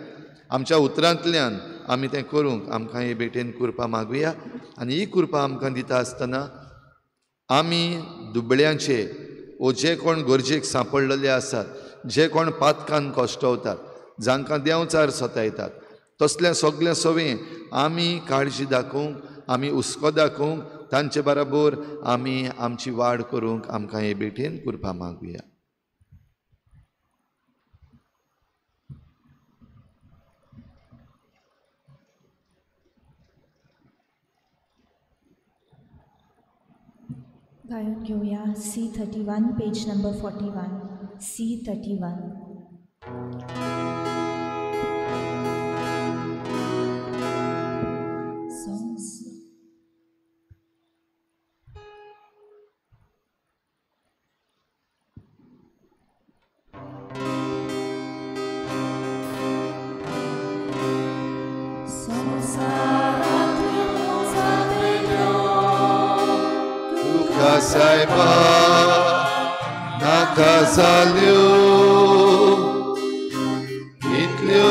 आमच्या उतरांतल्यान आमी तें करूंक आमकां हे भेटेन कृपा मागुया. आनी ही कृपा आमकां दिता आसतना आमी दुबळ्यांचे वो जे कोण गरजेक सांपडलेले आसात, जे कोण पातकान कश्टवतात, जांकां देंवचार सतायतात, तसल्या सगल्या सवे आमी काळजी दाखोवंक, आमी हुस्को दाखोवंक, तांचे बराबर आमी आमची वाड करूंक आमकां हे भेटेन कृपा मागुया. गायन घेऊया C31 page number 41 C31. Songs. सायबा नाका जाल्यो इतल्यो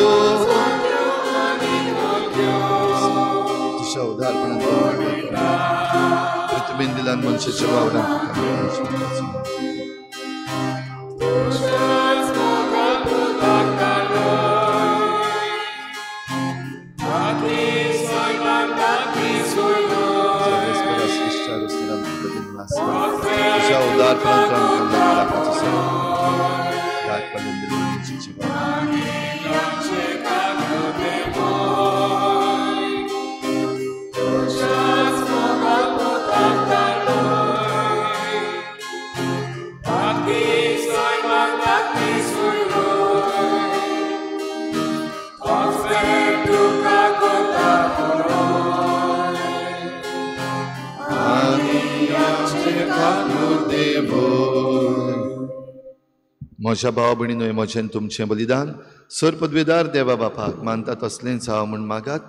तुज्या उदारपणान पृथ्वीन दिलान मनशाच्या वावरान म्हज्या भाव भयणीनो, म्हजें तुमचें बलिदान सर पदवेदार देवा बापाक मानता तसलेंच हांव म्हूण मागात.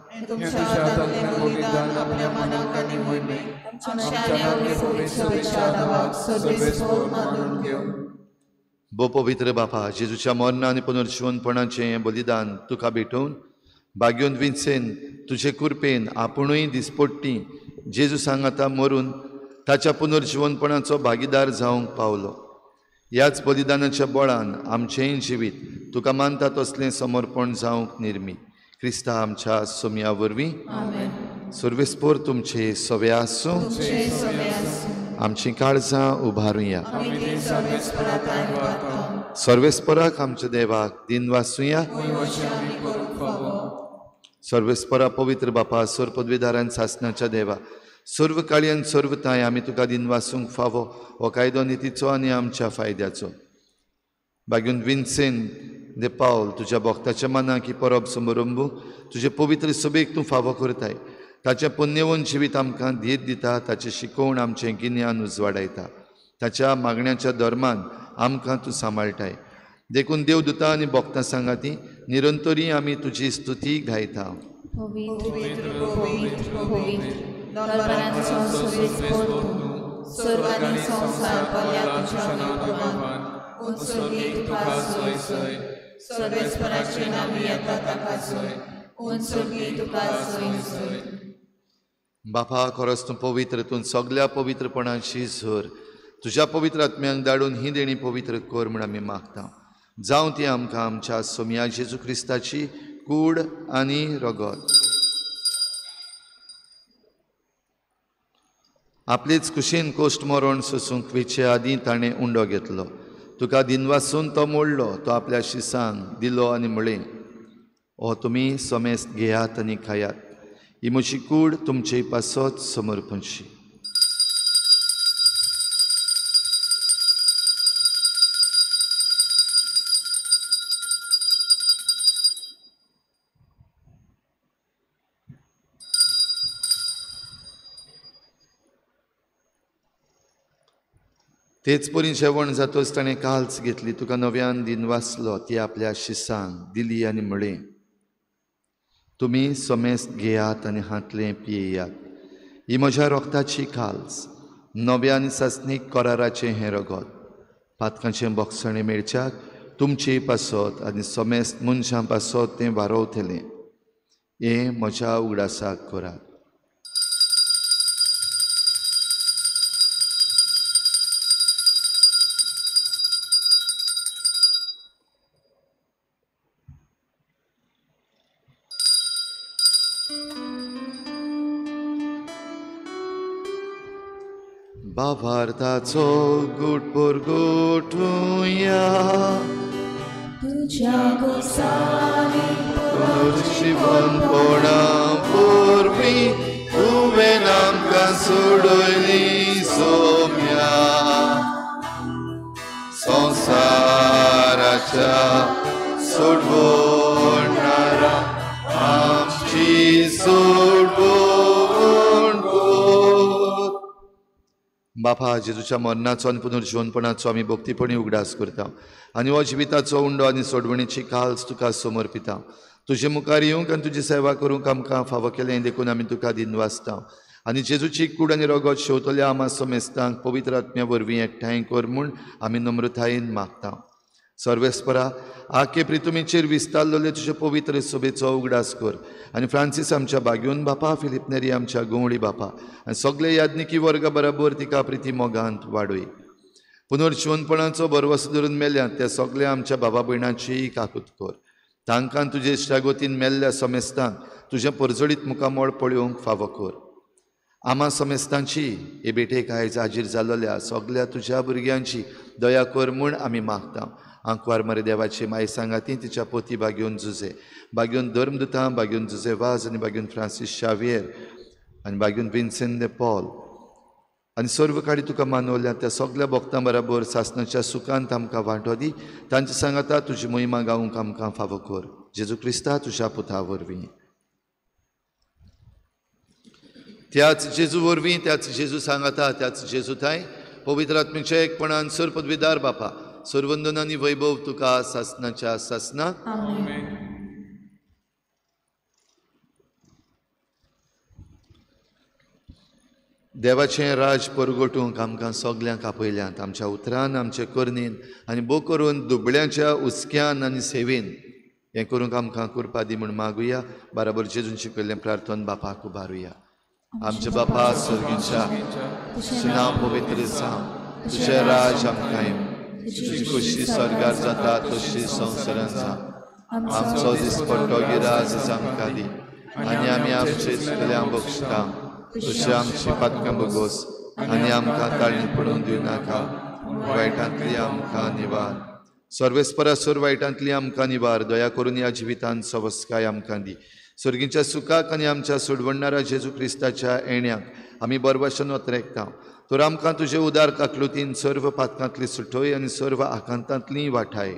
भो पवित्र बापा, जेजूच्या मरणा आनी पुनर्जिवनपणाचें हें बलिदान तुका भेटोवन भाग्योन विन्सेन तुजे कृपेन आपुणूय दिसपट्टी जेजू सांगाता मरून ताच्या पुनर्जिवनपणाचो भागीदार जावंक पावलो. ह्याच बलिदानाच्या बळान आमचेंय जिवीत तुका मानता तसलें समर्पण जावंक निर्मी क्रिस्ता आमच्या सोमया वरवीं. सर्वेस्पोर तुमचे सवे आसूं. आमचीं काळजां उबारुया. सर्वेस्पराक आमच्या देवाक दिन वासुया. सर्वेस्परा पवित्र बापा, सर्व पदवीधारान सासनाच्या देवा, सर्व काळयान सर्व ताय आमी तुका दिन वासूंक फावो हो कायदो नितीचो आनी आमच्या फायद्याचो. बागून विन्सेन दे पावल तुज्या भक्ताच्या मनाक ही परब समारंभू तुजे पवित्र सभेक तूं फावो करताय. ताचें पुण्यवन जिवीत आमकां धीर दिता, ताचें शिकोवण आमचें गिन्यान उजवाडायता, ताच्या मागण्याच्या धर्मान आमकां तूं सांबाळटाय. देखून देवदूता आनी भक्तां सांगाती निरंतरी आमी तुजी स्तुती गायता. बापा, खरोच तूं पवित्र, तूं सगल्या पवित्रपणाची झर. तुज्या पवित्र आत्म्यांक धाडून ही देणी पवित्र कर म्हूण आमी मागता. जावं ती आमकां आमच्या सोमया जेजू क्रिस्ताची कूड आनी रगत. आपलेच कुशीन कोश्ट मरण सोसूंक वेचे आदीं ताणें उंडो घेतलो. तुका दिनवासून तो मोडलो, तो आपल्या शिसांक दिलो आनी म्हळें, हो तुमी समेस्त घेयात आनी खायात, ही म्हजी कूड तुमचे पासत समर्पणशी. तेच परी जेवण जातच ताणें काल्स घेतली, तुका नव्यान दिन वाचलो, ती आपल्या शिसांक दिली आनी म्हळें, तुमी समेस्त घेयात आनी हांतलें पियेयात, ही म्हज्या रोगताची काल्स, नव्या आनी सासणीक कराराचें हें रगत पातकांचें बोगसणें मेळच्याक तुमचे पासत आनी समेस्त मनशां पासत तें वारोवतलें. हें म्हज्या उगडासाक करात. भावार्थाचो गुट परगटुया तुज्या गोसानी पुनर्जिवनपणा वरवीं तुवें आमकां सोडयली सोम्या संवसाराच्या सोडवणारा आमची सोडवण कर. बापा, जेजूच्या मरणाचो आनी पुनर्जिवनपणाचो आमी भक्तीपणी उगडास करता आनी हो जिविताचो उंडो आनी सोडवणीची काल्स तुका समर्पिता. तुजे मुखार येवंक आनी तुजी सेवा करूंक आमकां फावो केलें देखून आमी तुका दिनवासता आनी जेजूची कूड आनी रगत शेवतल्या आमा समेस्तांक पवित्र आत्म्या वरवीं एकठांय कर म्हूण आमी नम्रतायेन मागता. सर्वेस्परा, आखे प्रितुमीचेर विस्तारलेले तुजे पवित्र सभेचो उगडास कर आनी फ्रांसीस आमच्या बाग्यून बापा, फिलीप नेरी आमच्या गंवळी बापा आनी सगळे याज्ञिकी वर्गा बराबर तिका प्रिती मोगांत वाडय. पुनर्जिवनपणाचो भरवसो धरून मेल्यात त्या सगळ्या आमच्या बाबा भयणांचीय काकूत कर. तांकां तुजे इश्टागतीन मेल्ल्या समेस्तांक तुजें परजळीत मुखामळ पळोवंक फावो कर. आमा समेस्तांची हे भेटेक आयज हाजीर जाल्ल्या सगळ्या तुज्या भुरग्यांची दया कर म्हूण आमी मागता. आंकवार मरे देवाची माई सांगाती तिच्या पोती बागेवन जुजे, बागेवन धर्मदुतां, बागेवन जुजे वाज आनी बागेवन फ्रांसीस शावियर आनी बागेवन विन्सेंत दे पॉल आनी सर्व काडी तुका मानवल्या त्या सगळ्या भक्तां बराबर सासणाच्या सुखांत आमकां वांटो दी. तांचे सांगाता तुजी मोहिमा गावंक आमकां फावो कर. जेजू क्रिस्ता तुज्या पुता वरवीं. त्याच जेजू वरवीं, त्याच जेजू सांगाता, त्याच जेजू थांय पवित्र आत्म्याच्या एकपणान सर पदवीदार बापा, सर्वंदन आनी वैभव तुका सासणाच्या सासना. देवाचें राज परगटूंक आमकां सगल्यांक आपयल्यांत. आमच्या उतरान, आमचे करणेन आनी भोव करून दुबळ्यांच्या हुस्क्यान आनी सेवेन हें करूंक आमकां कृपा दी म्हूण मागुया. बराबर जेजून शिकयल्लें प्रार्थन बापाक उबारुया. आमच्या बापा सर्गीच्या, तुजें नांव पवित्र जावं, तुजें राज आमकां येवं, तुजी खोशी स्वर्गार जाता तशी संवसारांत जावं. आमचो दिसपट्टो गिराज आमकां दी आनी आमी आमचे चुकल्यांक बक्षता तशी आमची पातकां भोगोस आनी आमकां ताळणी पडून दिवनाका, वायटांतली आमकां निवार. सर्वेस्परा सोर वायटांतली आमकां निवार. दया करून ह्या जिवितांत सवस्काय आमकां दी. सर्गीच्या सुखाक आनी आमच्या सोडवणारा जेजू क्रिस्ताच्या येण्याक आमी बरवाशन वत्रेकता. तर आमकां तुजे उदार काकलुतीन सर्व पातकांतली सुटोय आनी सर्व आकांतांतली वाठाय.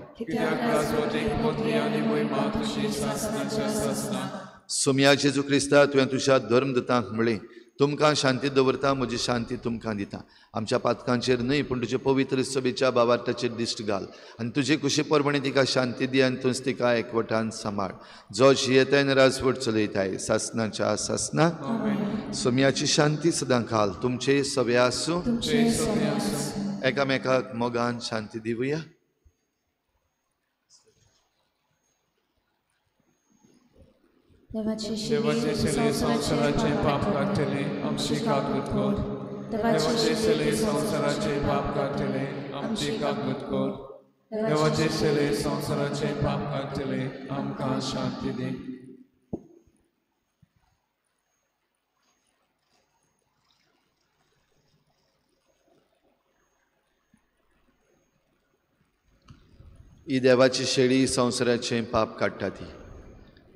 सोम्या जेजू क्रिस्ता, तुवें तुज्या धर्मदूतांक म्हळें, तुमकां शांती दवरता, म्हजी शांती तुमकां दिता. आमच्या पातकांचेर न्हय पूण तुजे पवित्र सभेच्या भावार्थाचेर दिश्ट घाल आनी तुजे कुशी प्रमाणे तिका शांती दी आनी तूंच तिका एकवटान सांबाळ. जो जियेताय आनी राजवट चलयताय सासणाच्या सासना. सोम्याची शांती सदां खाल तुमचे सगळे आसूं. एकामेकाक मोगान शांती दिवया. देवाचे शिले संवसाराचे पाप काडटले आमची काकूत कर. देवाचे शिले संवसाराचे पाप काडटले आमची काकूत कर. देवाचे शिले संवसाराचे पाप काडटले आमकां शांती दी. ही देवाची शेळी संवसाराचें पाप काडटा ती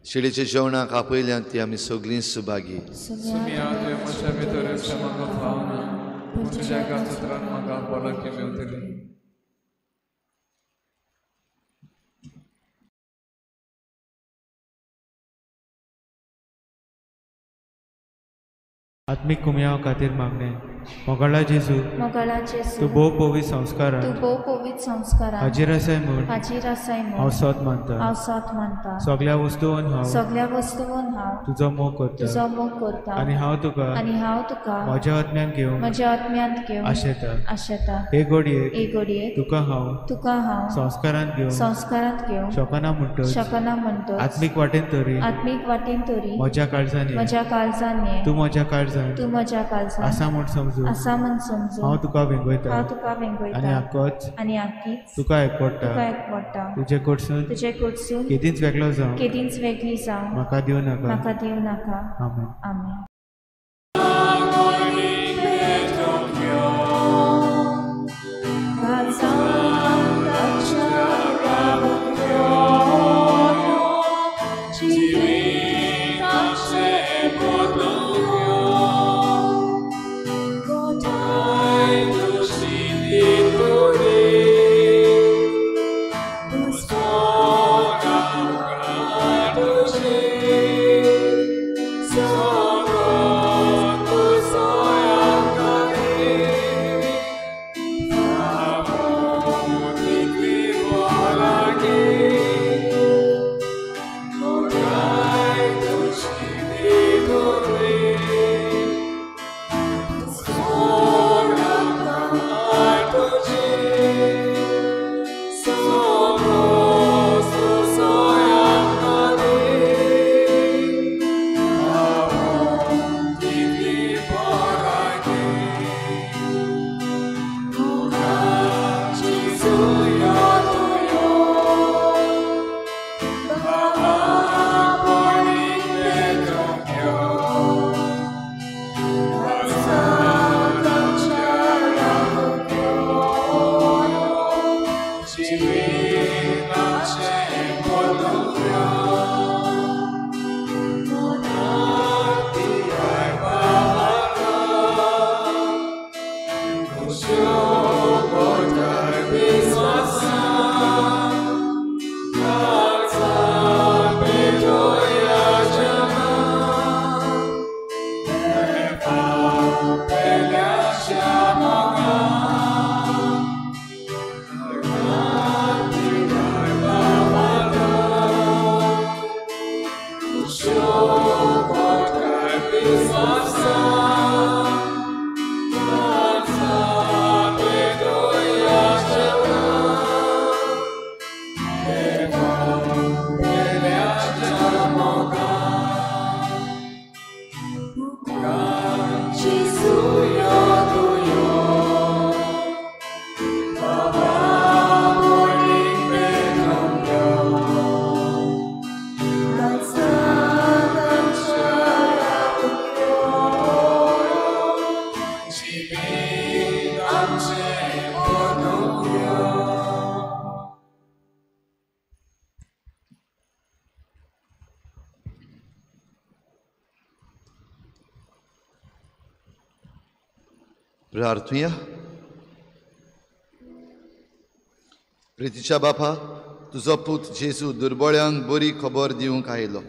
शेळीच्या जेवणाक आपयल्यान ती आमी सगळीं सुभागी. आत्मीक कुमयाव खातीर मागणें. मोगाळा जेजू, मोगाळा जेजू, तूं भोव पवित्र संस्कारान, तूं भोव पवित्र संस्कारान हाजीर आसाय म्हूण, हाजीर आसाय म्हूण हांव सत मानता, हांव सत मानता. सगळ्या वस्तून हांव, सगळ्या वस्तून हांव तुजो मोग करता, तुजो मोग करता. आनी हांव तुका, आनी हांव तुका म्हज्या आत्म्यांत घेवन, म्हज्या आत्म्यांत घेवन आशेता, आशेता. हे घडयेक, हे घडयेक तुका हांव, तुका हांव संस्कारांत घेवन, संस्कारांत घेवन शकना म्हणटच, शकना म्हणटच आत्मीक वाटेन तरी, आत्मीक वाटेन तरी म्हज्या काळजान, म्हज्या काळजान तूं म्हज्या काळजान, तूं म्हज्या काळजान आसा म्हूण समजून, आसा म्हूण समजून हांव तुका वेंगयता, हांव तुका वेंगयता. आनी आकोच, आनी आकीच तुका एकवडटा, तुका एकवडटा. तुजे कडसून, तुजे कडसून केदींच वेगळो जावं, केदींच वेगळी जावं म्हाका दिवं नाका, म्हाका दिवं नाका. आमेन. आमेन. प्रार्थुया. प्रितीच्या बापा, तुजो पूत जेजू दुर्बळ्यांक बरी खबर दिवंक आयलो.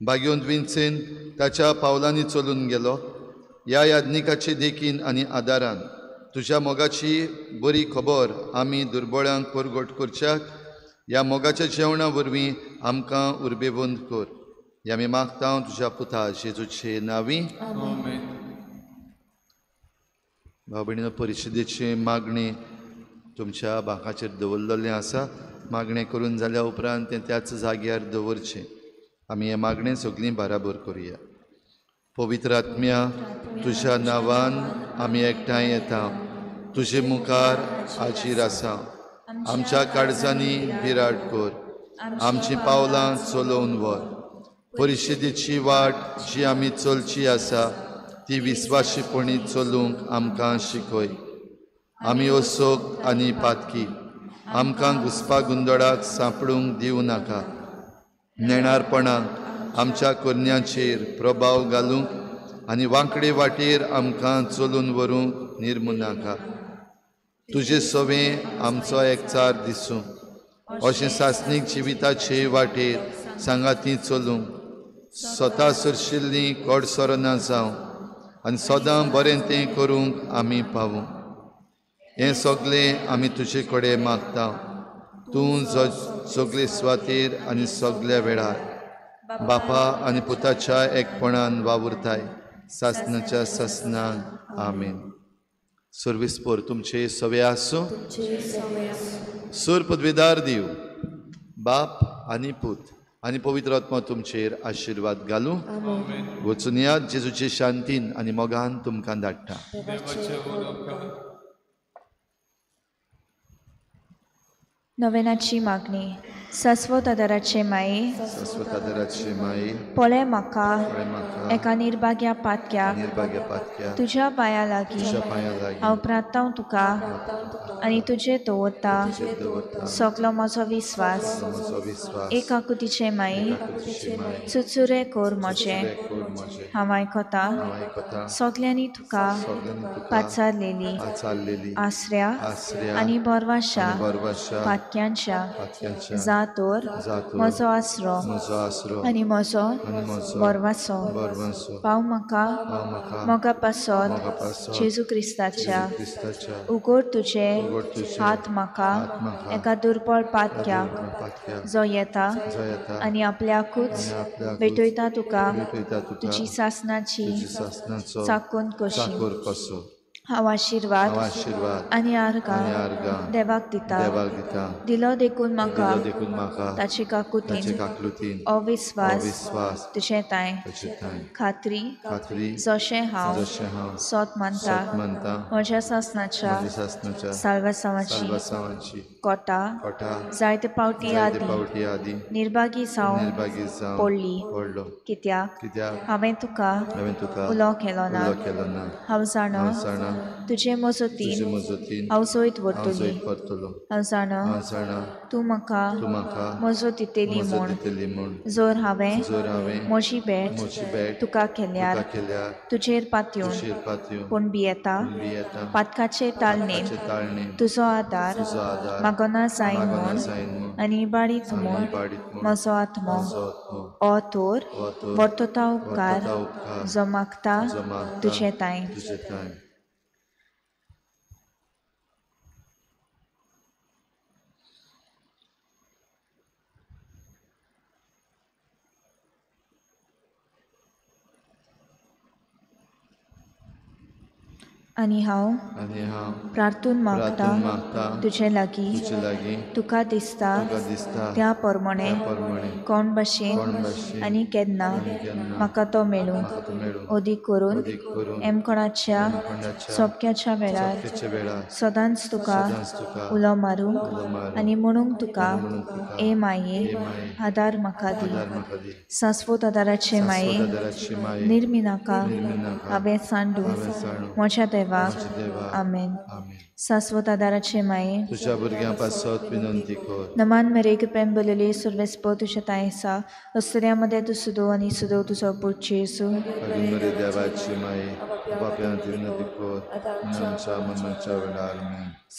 बागयोन विन्सेन ताच्या पावलांनी चलून गेलो. ह्या याज्ञिकाचे देखीन आनी आदारान तुज्या मोगाची बरी खबर आमी दुर्बळ्यांक परगट करच्याक ह्या मोगाच्या जेवणा वरवीं आमकां उर्बेवंत कर. ह्या आमी मागता तुज्या पुता जेजूचे नांवी. भाव भयणीनो, परिशदेची मागणी तुमच्या बांकाचेर दवरलेलें आसा. मागणें करून जाल्या उपरांत तें त्याच जाग्यार दवरचें. आमी हें मागणें सगळीं बाराबर करुया. पवित्र आत्म्या, तुज्या नांवान आमी एकठांय येता. तुजे मुखार हाजीर आसा. आमच्या काळजांनी बिराड कर. आमचीं पावलां चलोवन व्हर. परिशदेची वाट जी आमी चलची आसा ती विस्वाशीपणी चलूंक आमकां शिकय. आमी असोक आनी पातकी, आमकां घुसपा गोंदळाक सांपडूंक दिवं नाका. नेणारपणाक आमच्या करण्यांचेर प्रभाव घालूंक आनी वांकडे वाटेर आमकां चलून व्हरूंक निर्मू नाका. तुजे सवें आमचो एकचार दिसूं. अशें सासणीक जिविताचे वाटेर सांगाती चलूंक स्वता सरशिल्लीं कडसरना जावं आनी सदां बरें तें करूंक आमी पावूं. हें सगळें आमी तुजे कडेन मागता. तूं सगळे सुवातेर आनी सगल्या वेळार बापा आनी पुताच्या एकपणान वावुरताय सासनाच्या सासनान. आमेन. सर्विसपोर तुमचे सवे आसूं. सूर पदवीदार दिव बाप आनी पूत आनी पवित्र आत्मा तुमचेर आशिर्वाद घालूं. वचून यात जेजूचे शांतीन आनी मोगान तुमकां धाडटा. नवेनाची मागणी. शाश्वत आदाराचे माये, शाश्वत आदाराचे माये, पळय म्हाका एका निर्भाग्या पातक्याक तुज्या पांया लागीं हांव प्रार्थांव तुका आनी तुजेर दवरता सगलो म्हजो विस्वास. एक आकुतीचे माये, चुचुरे कर म्हजें, हांव आयकता सगल्यांनी तुका पाचारलेली आसऱ्या आनी बोरवाशा पातक्यांच्या जातोर म्हजो आसरो आनी म्हजो बोरवासो पाव म्हाका मोगा पासत जेजू क्रिस्ताच्या. उगड तुजे हात म्हाका एका दुर्बळ पातक्याक जो येता आनी आपल्याकूच भेटयता तुका तुजी सासनाची चाकून कशी. हांव आशिर्वाद आनी आर्गां देवाक दिता. दिलो देखून म्हाका ताचे काकुतीन अविस्वास तुजें तांय खात्री जशें हांव सोत मानता म्हज्या सासनाच्या साल्वासांवाची कोटा जायते पावटी आदी निर्भागी जावन पडली कित्याक हांवें तुका उलो केलो ना. हांव जाणा तुजे मजतीन हांव जैत व्हरतली. हांव जाणा तूं म्हाका मजत दितली म्हूण जर हांवें म्हजी भेट तुका केल्यार तुजेर पातयेवन पूण भियेता पातकाचे ताळणेन तुजो आदार मागना जायन म्हूण आनी इबाडीत म्हूण म्हजो आत्मो ओ तर वर्तता उपकार जो मागता तुजे तांय. आनी हांव प्रार्थून मागता तुजे लागीं तुका दिसता त्या प्रमाणे कोण भाशेन आनी केन्ना म्हाका तो मेळूं. अदीक करून एमकोणाच्या सोपक्याच्या वेळार सदांच तुका उलो मारूंक आनी म्हणूंक तुका ए माये आदार म्हाका दी. शाश्वत आदाराचे माये, निर्मिनाका हांवें सांडू म्हज्या देवा. आमेन. शाश्वत आदाराचे माये, तुझ्या भुरग्यां पासत विनंती कर. नमान मेरे कृपेन बोललेली सर्वेस्पर तुझ्या तांय आसा. अस्तुऱ्यां मदें तूं सुदो आनी सुदो तुजो पूत जेजू. मरे देवाची माये, पाप्यांत विनंती कर आमच्या मरणाच्या वेळार.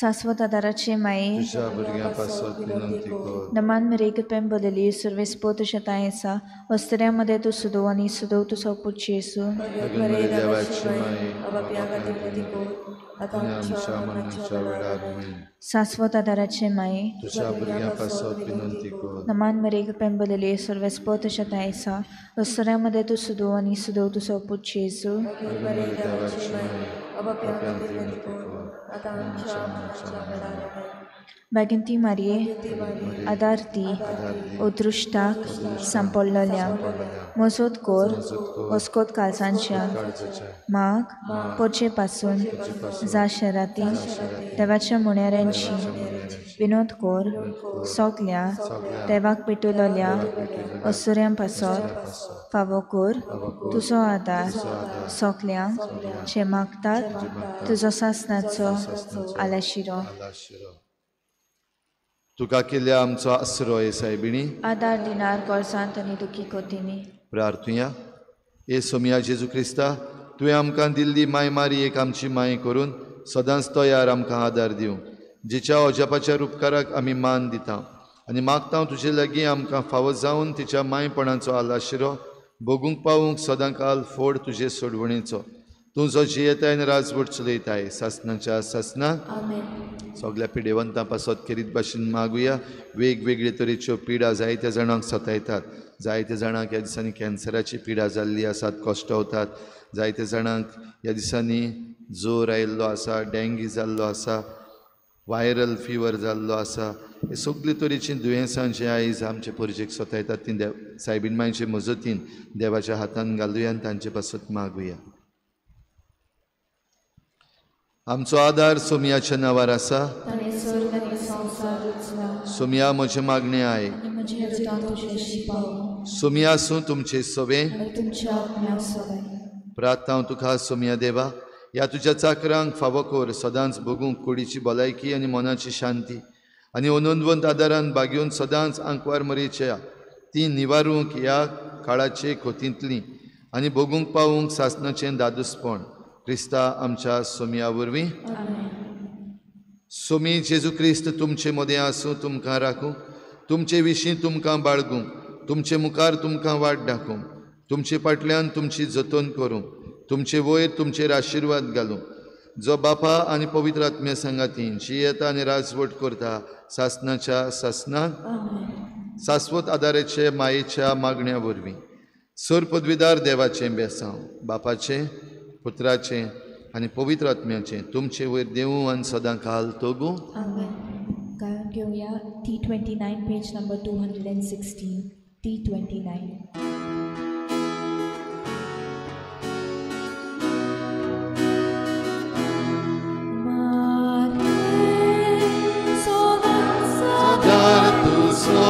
शाश्वत आदाराचे माये, तुझ्या भुरग्यां पासत विनंती कर. नमान मेरे कृपेन बोललेली सर्वेस्पर तुझ्या तांय आसा. अस्तुऱ्यां मदें तूं सुदो आनी सुदो तुजो पूत जेजू. मरे देवाची माये, पाप्यांत विनंती कर आमच्या मरणाच्या वेळार. शाश्वत आदाराचे माये, तुझ्या भुरग्यां पासत विनंती कर. नमान मरे कृपेन बोललेली सर्वेस्पर तुझ्या तांय आसा. अस्तुऱ्यां मदें तूं सुदो आनी सुदो तुजो पूत जेजू. मरे देवाची माये, पाप्यांत विनंती कर आमच्या मरणाच्या वेळार. बेगीन मारये आदार दी अदृश्टाक सांपडलेल्यांक मजत कर अस्कोत काळजांच्या माग पोरचे पासून जा शराती देवाच्या मुण्याऱ्यांची विनोद कर सगल्या देवाक पेटवलेल्या असुऱ्यां पासत फावो कर तुजो आदार सगल्यांक जे मागतात तुजो सासनाचो आलाशिरो. तुका केल्या आमचो आसरो हे सायबिणी आदार दिनार गरजांत आनी दुखी कोतींनी. प्रार्थुया. हे सोमया जेजू क्रिस्ता, तुवें आमकां दिल्ली माय मारी एक आमची माय करून सदांच तयार आमकां आदार दिवं, जिच्या अजापाच्या उपकाराक आमी मान दिता आनी मागता तुजे लागीं आमकां फावो जावन तिच्या मायपणाचो आलाशिरो भोगूंक पावूंक सदां काल फोड तुजे सोडवणेचो. तूं जो जियेताय आनी राजवट चलयताय सासणाच्या सासणाक. सगळ्या पिडेवंतां पासत खेरीत भाशेन मागुया. वेगवेगळे तरेच्यो पिडा जायत्या जाणांक सतायतात. जायत्या जाणांक ह्या दिसांनी कॅन्सराची पिडा जाल्ली आसात, कश्टवतात. जायत्या जाणांक ह्या दिसांनी जोर आयिल्लो आसा, डेंगी जाल्लो आसा, वायरल फिवर जाल्लो आसा. हे सगळे तरेचीं दुयेंसां जीं आयज आमचे परजेक सतायतात तीं देव सायबीण मांयचे मजतीन देवाच्या हातान घालुया आनी तांचे पासत मागुया. आमचो आदार सोमयाच्या नांवार आसा. सोमया म्हजें मागणें आयक. सोमया आसूं तुमचे सवे. प्रार्थना हांव तुका सोमया देवा, ह्या तुज्या चाकरांक फावो कर सदांच भोगूंक कुडीची भलायकी आनी मनाची शांती आनी अनंतवंत आदारान बागेवन सदांच आंकवार मरेच्या ती निवारूंक ह्या काळाचे खोतींतली आनी भोगूंक पावूंक सासणाचें दादूसपण क्रिस्ता आमच्या सोमया वरवीं. सोमी जेजू क्रिस्त तुमचे मदें आसूं, तुमकां राखूं, तुमचे विशीं तुमकां बाळगूं, तुमचे मुखार तुमकां वाट दाखोवं, तुमचे फाटल्यान तुमची जतन करूं, तुमचे वयर तुमचेर आशिर्वाद घालूं. जो बापा आनी पवित्र आत्म्या सांगातीन जियेता आनी राजवट करता सासणाच्या सासणाक. सास्वत आदाराचे मायेच्या मागण्या वरवीं सर पदवीदार देवाचें बेसांव बापाचें, पुत्राचें आनी पवित्र आत्म्याचें तुमचे वयर देवूं आनी सदां काल तोगूं. गायन घेवया T29 page number 216. T29. Dar tu so,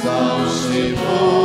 zau și voi.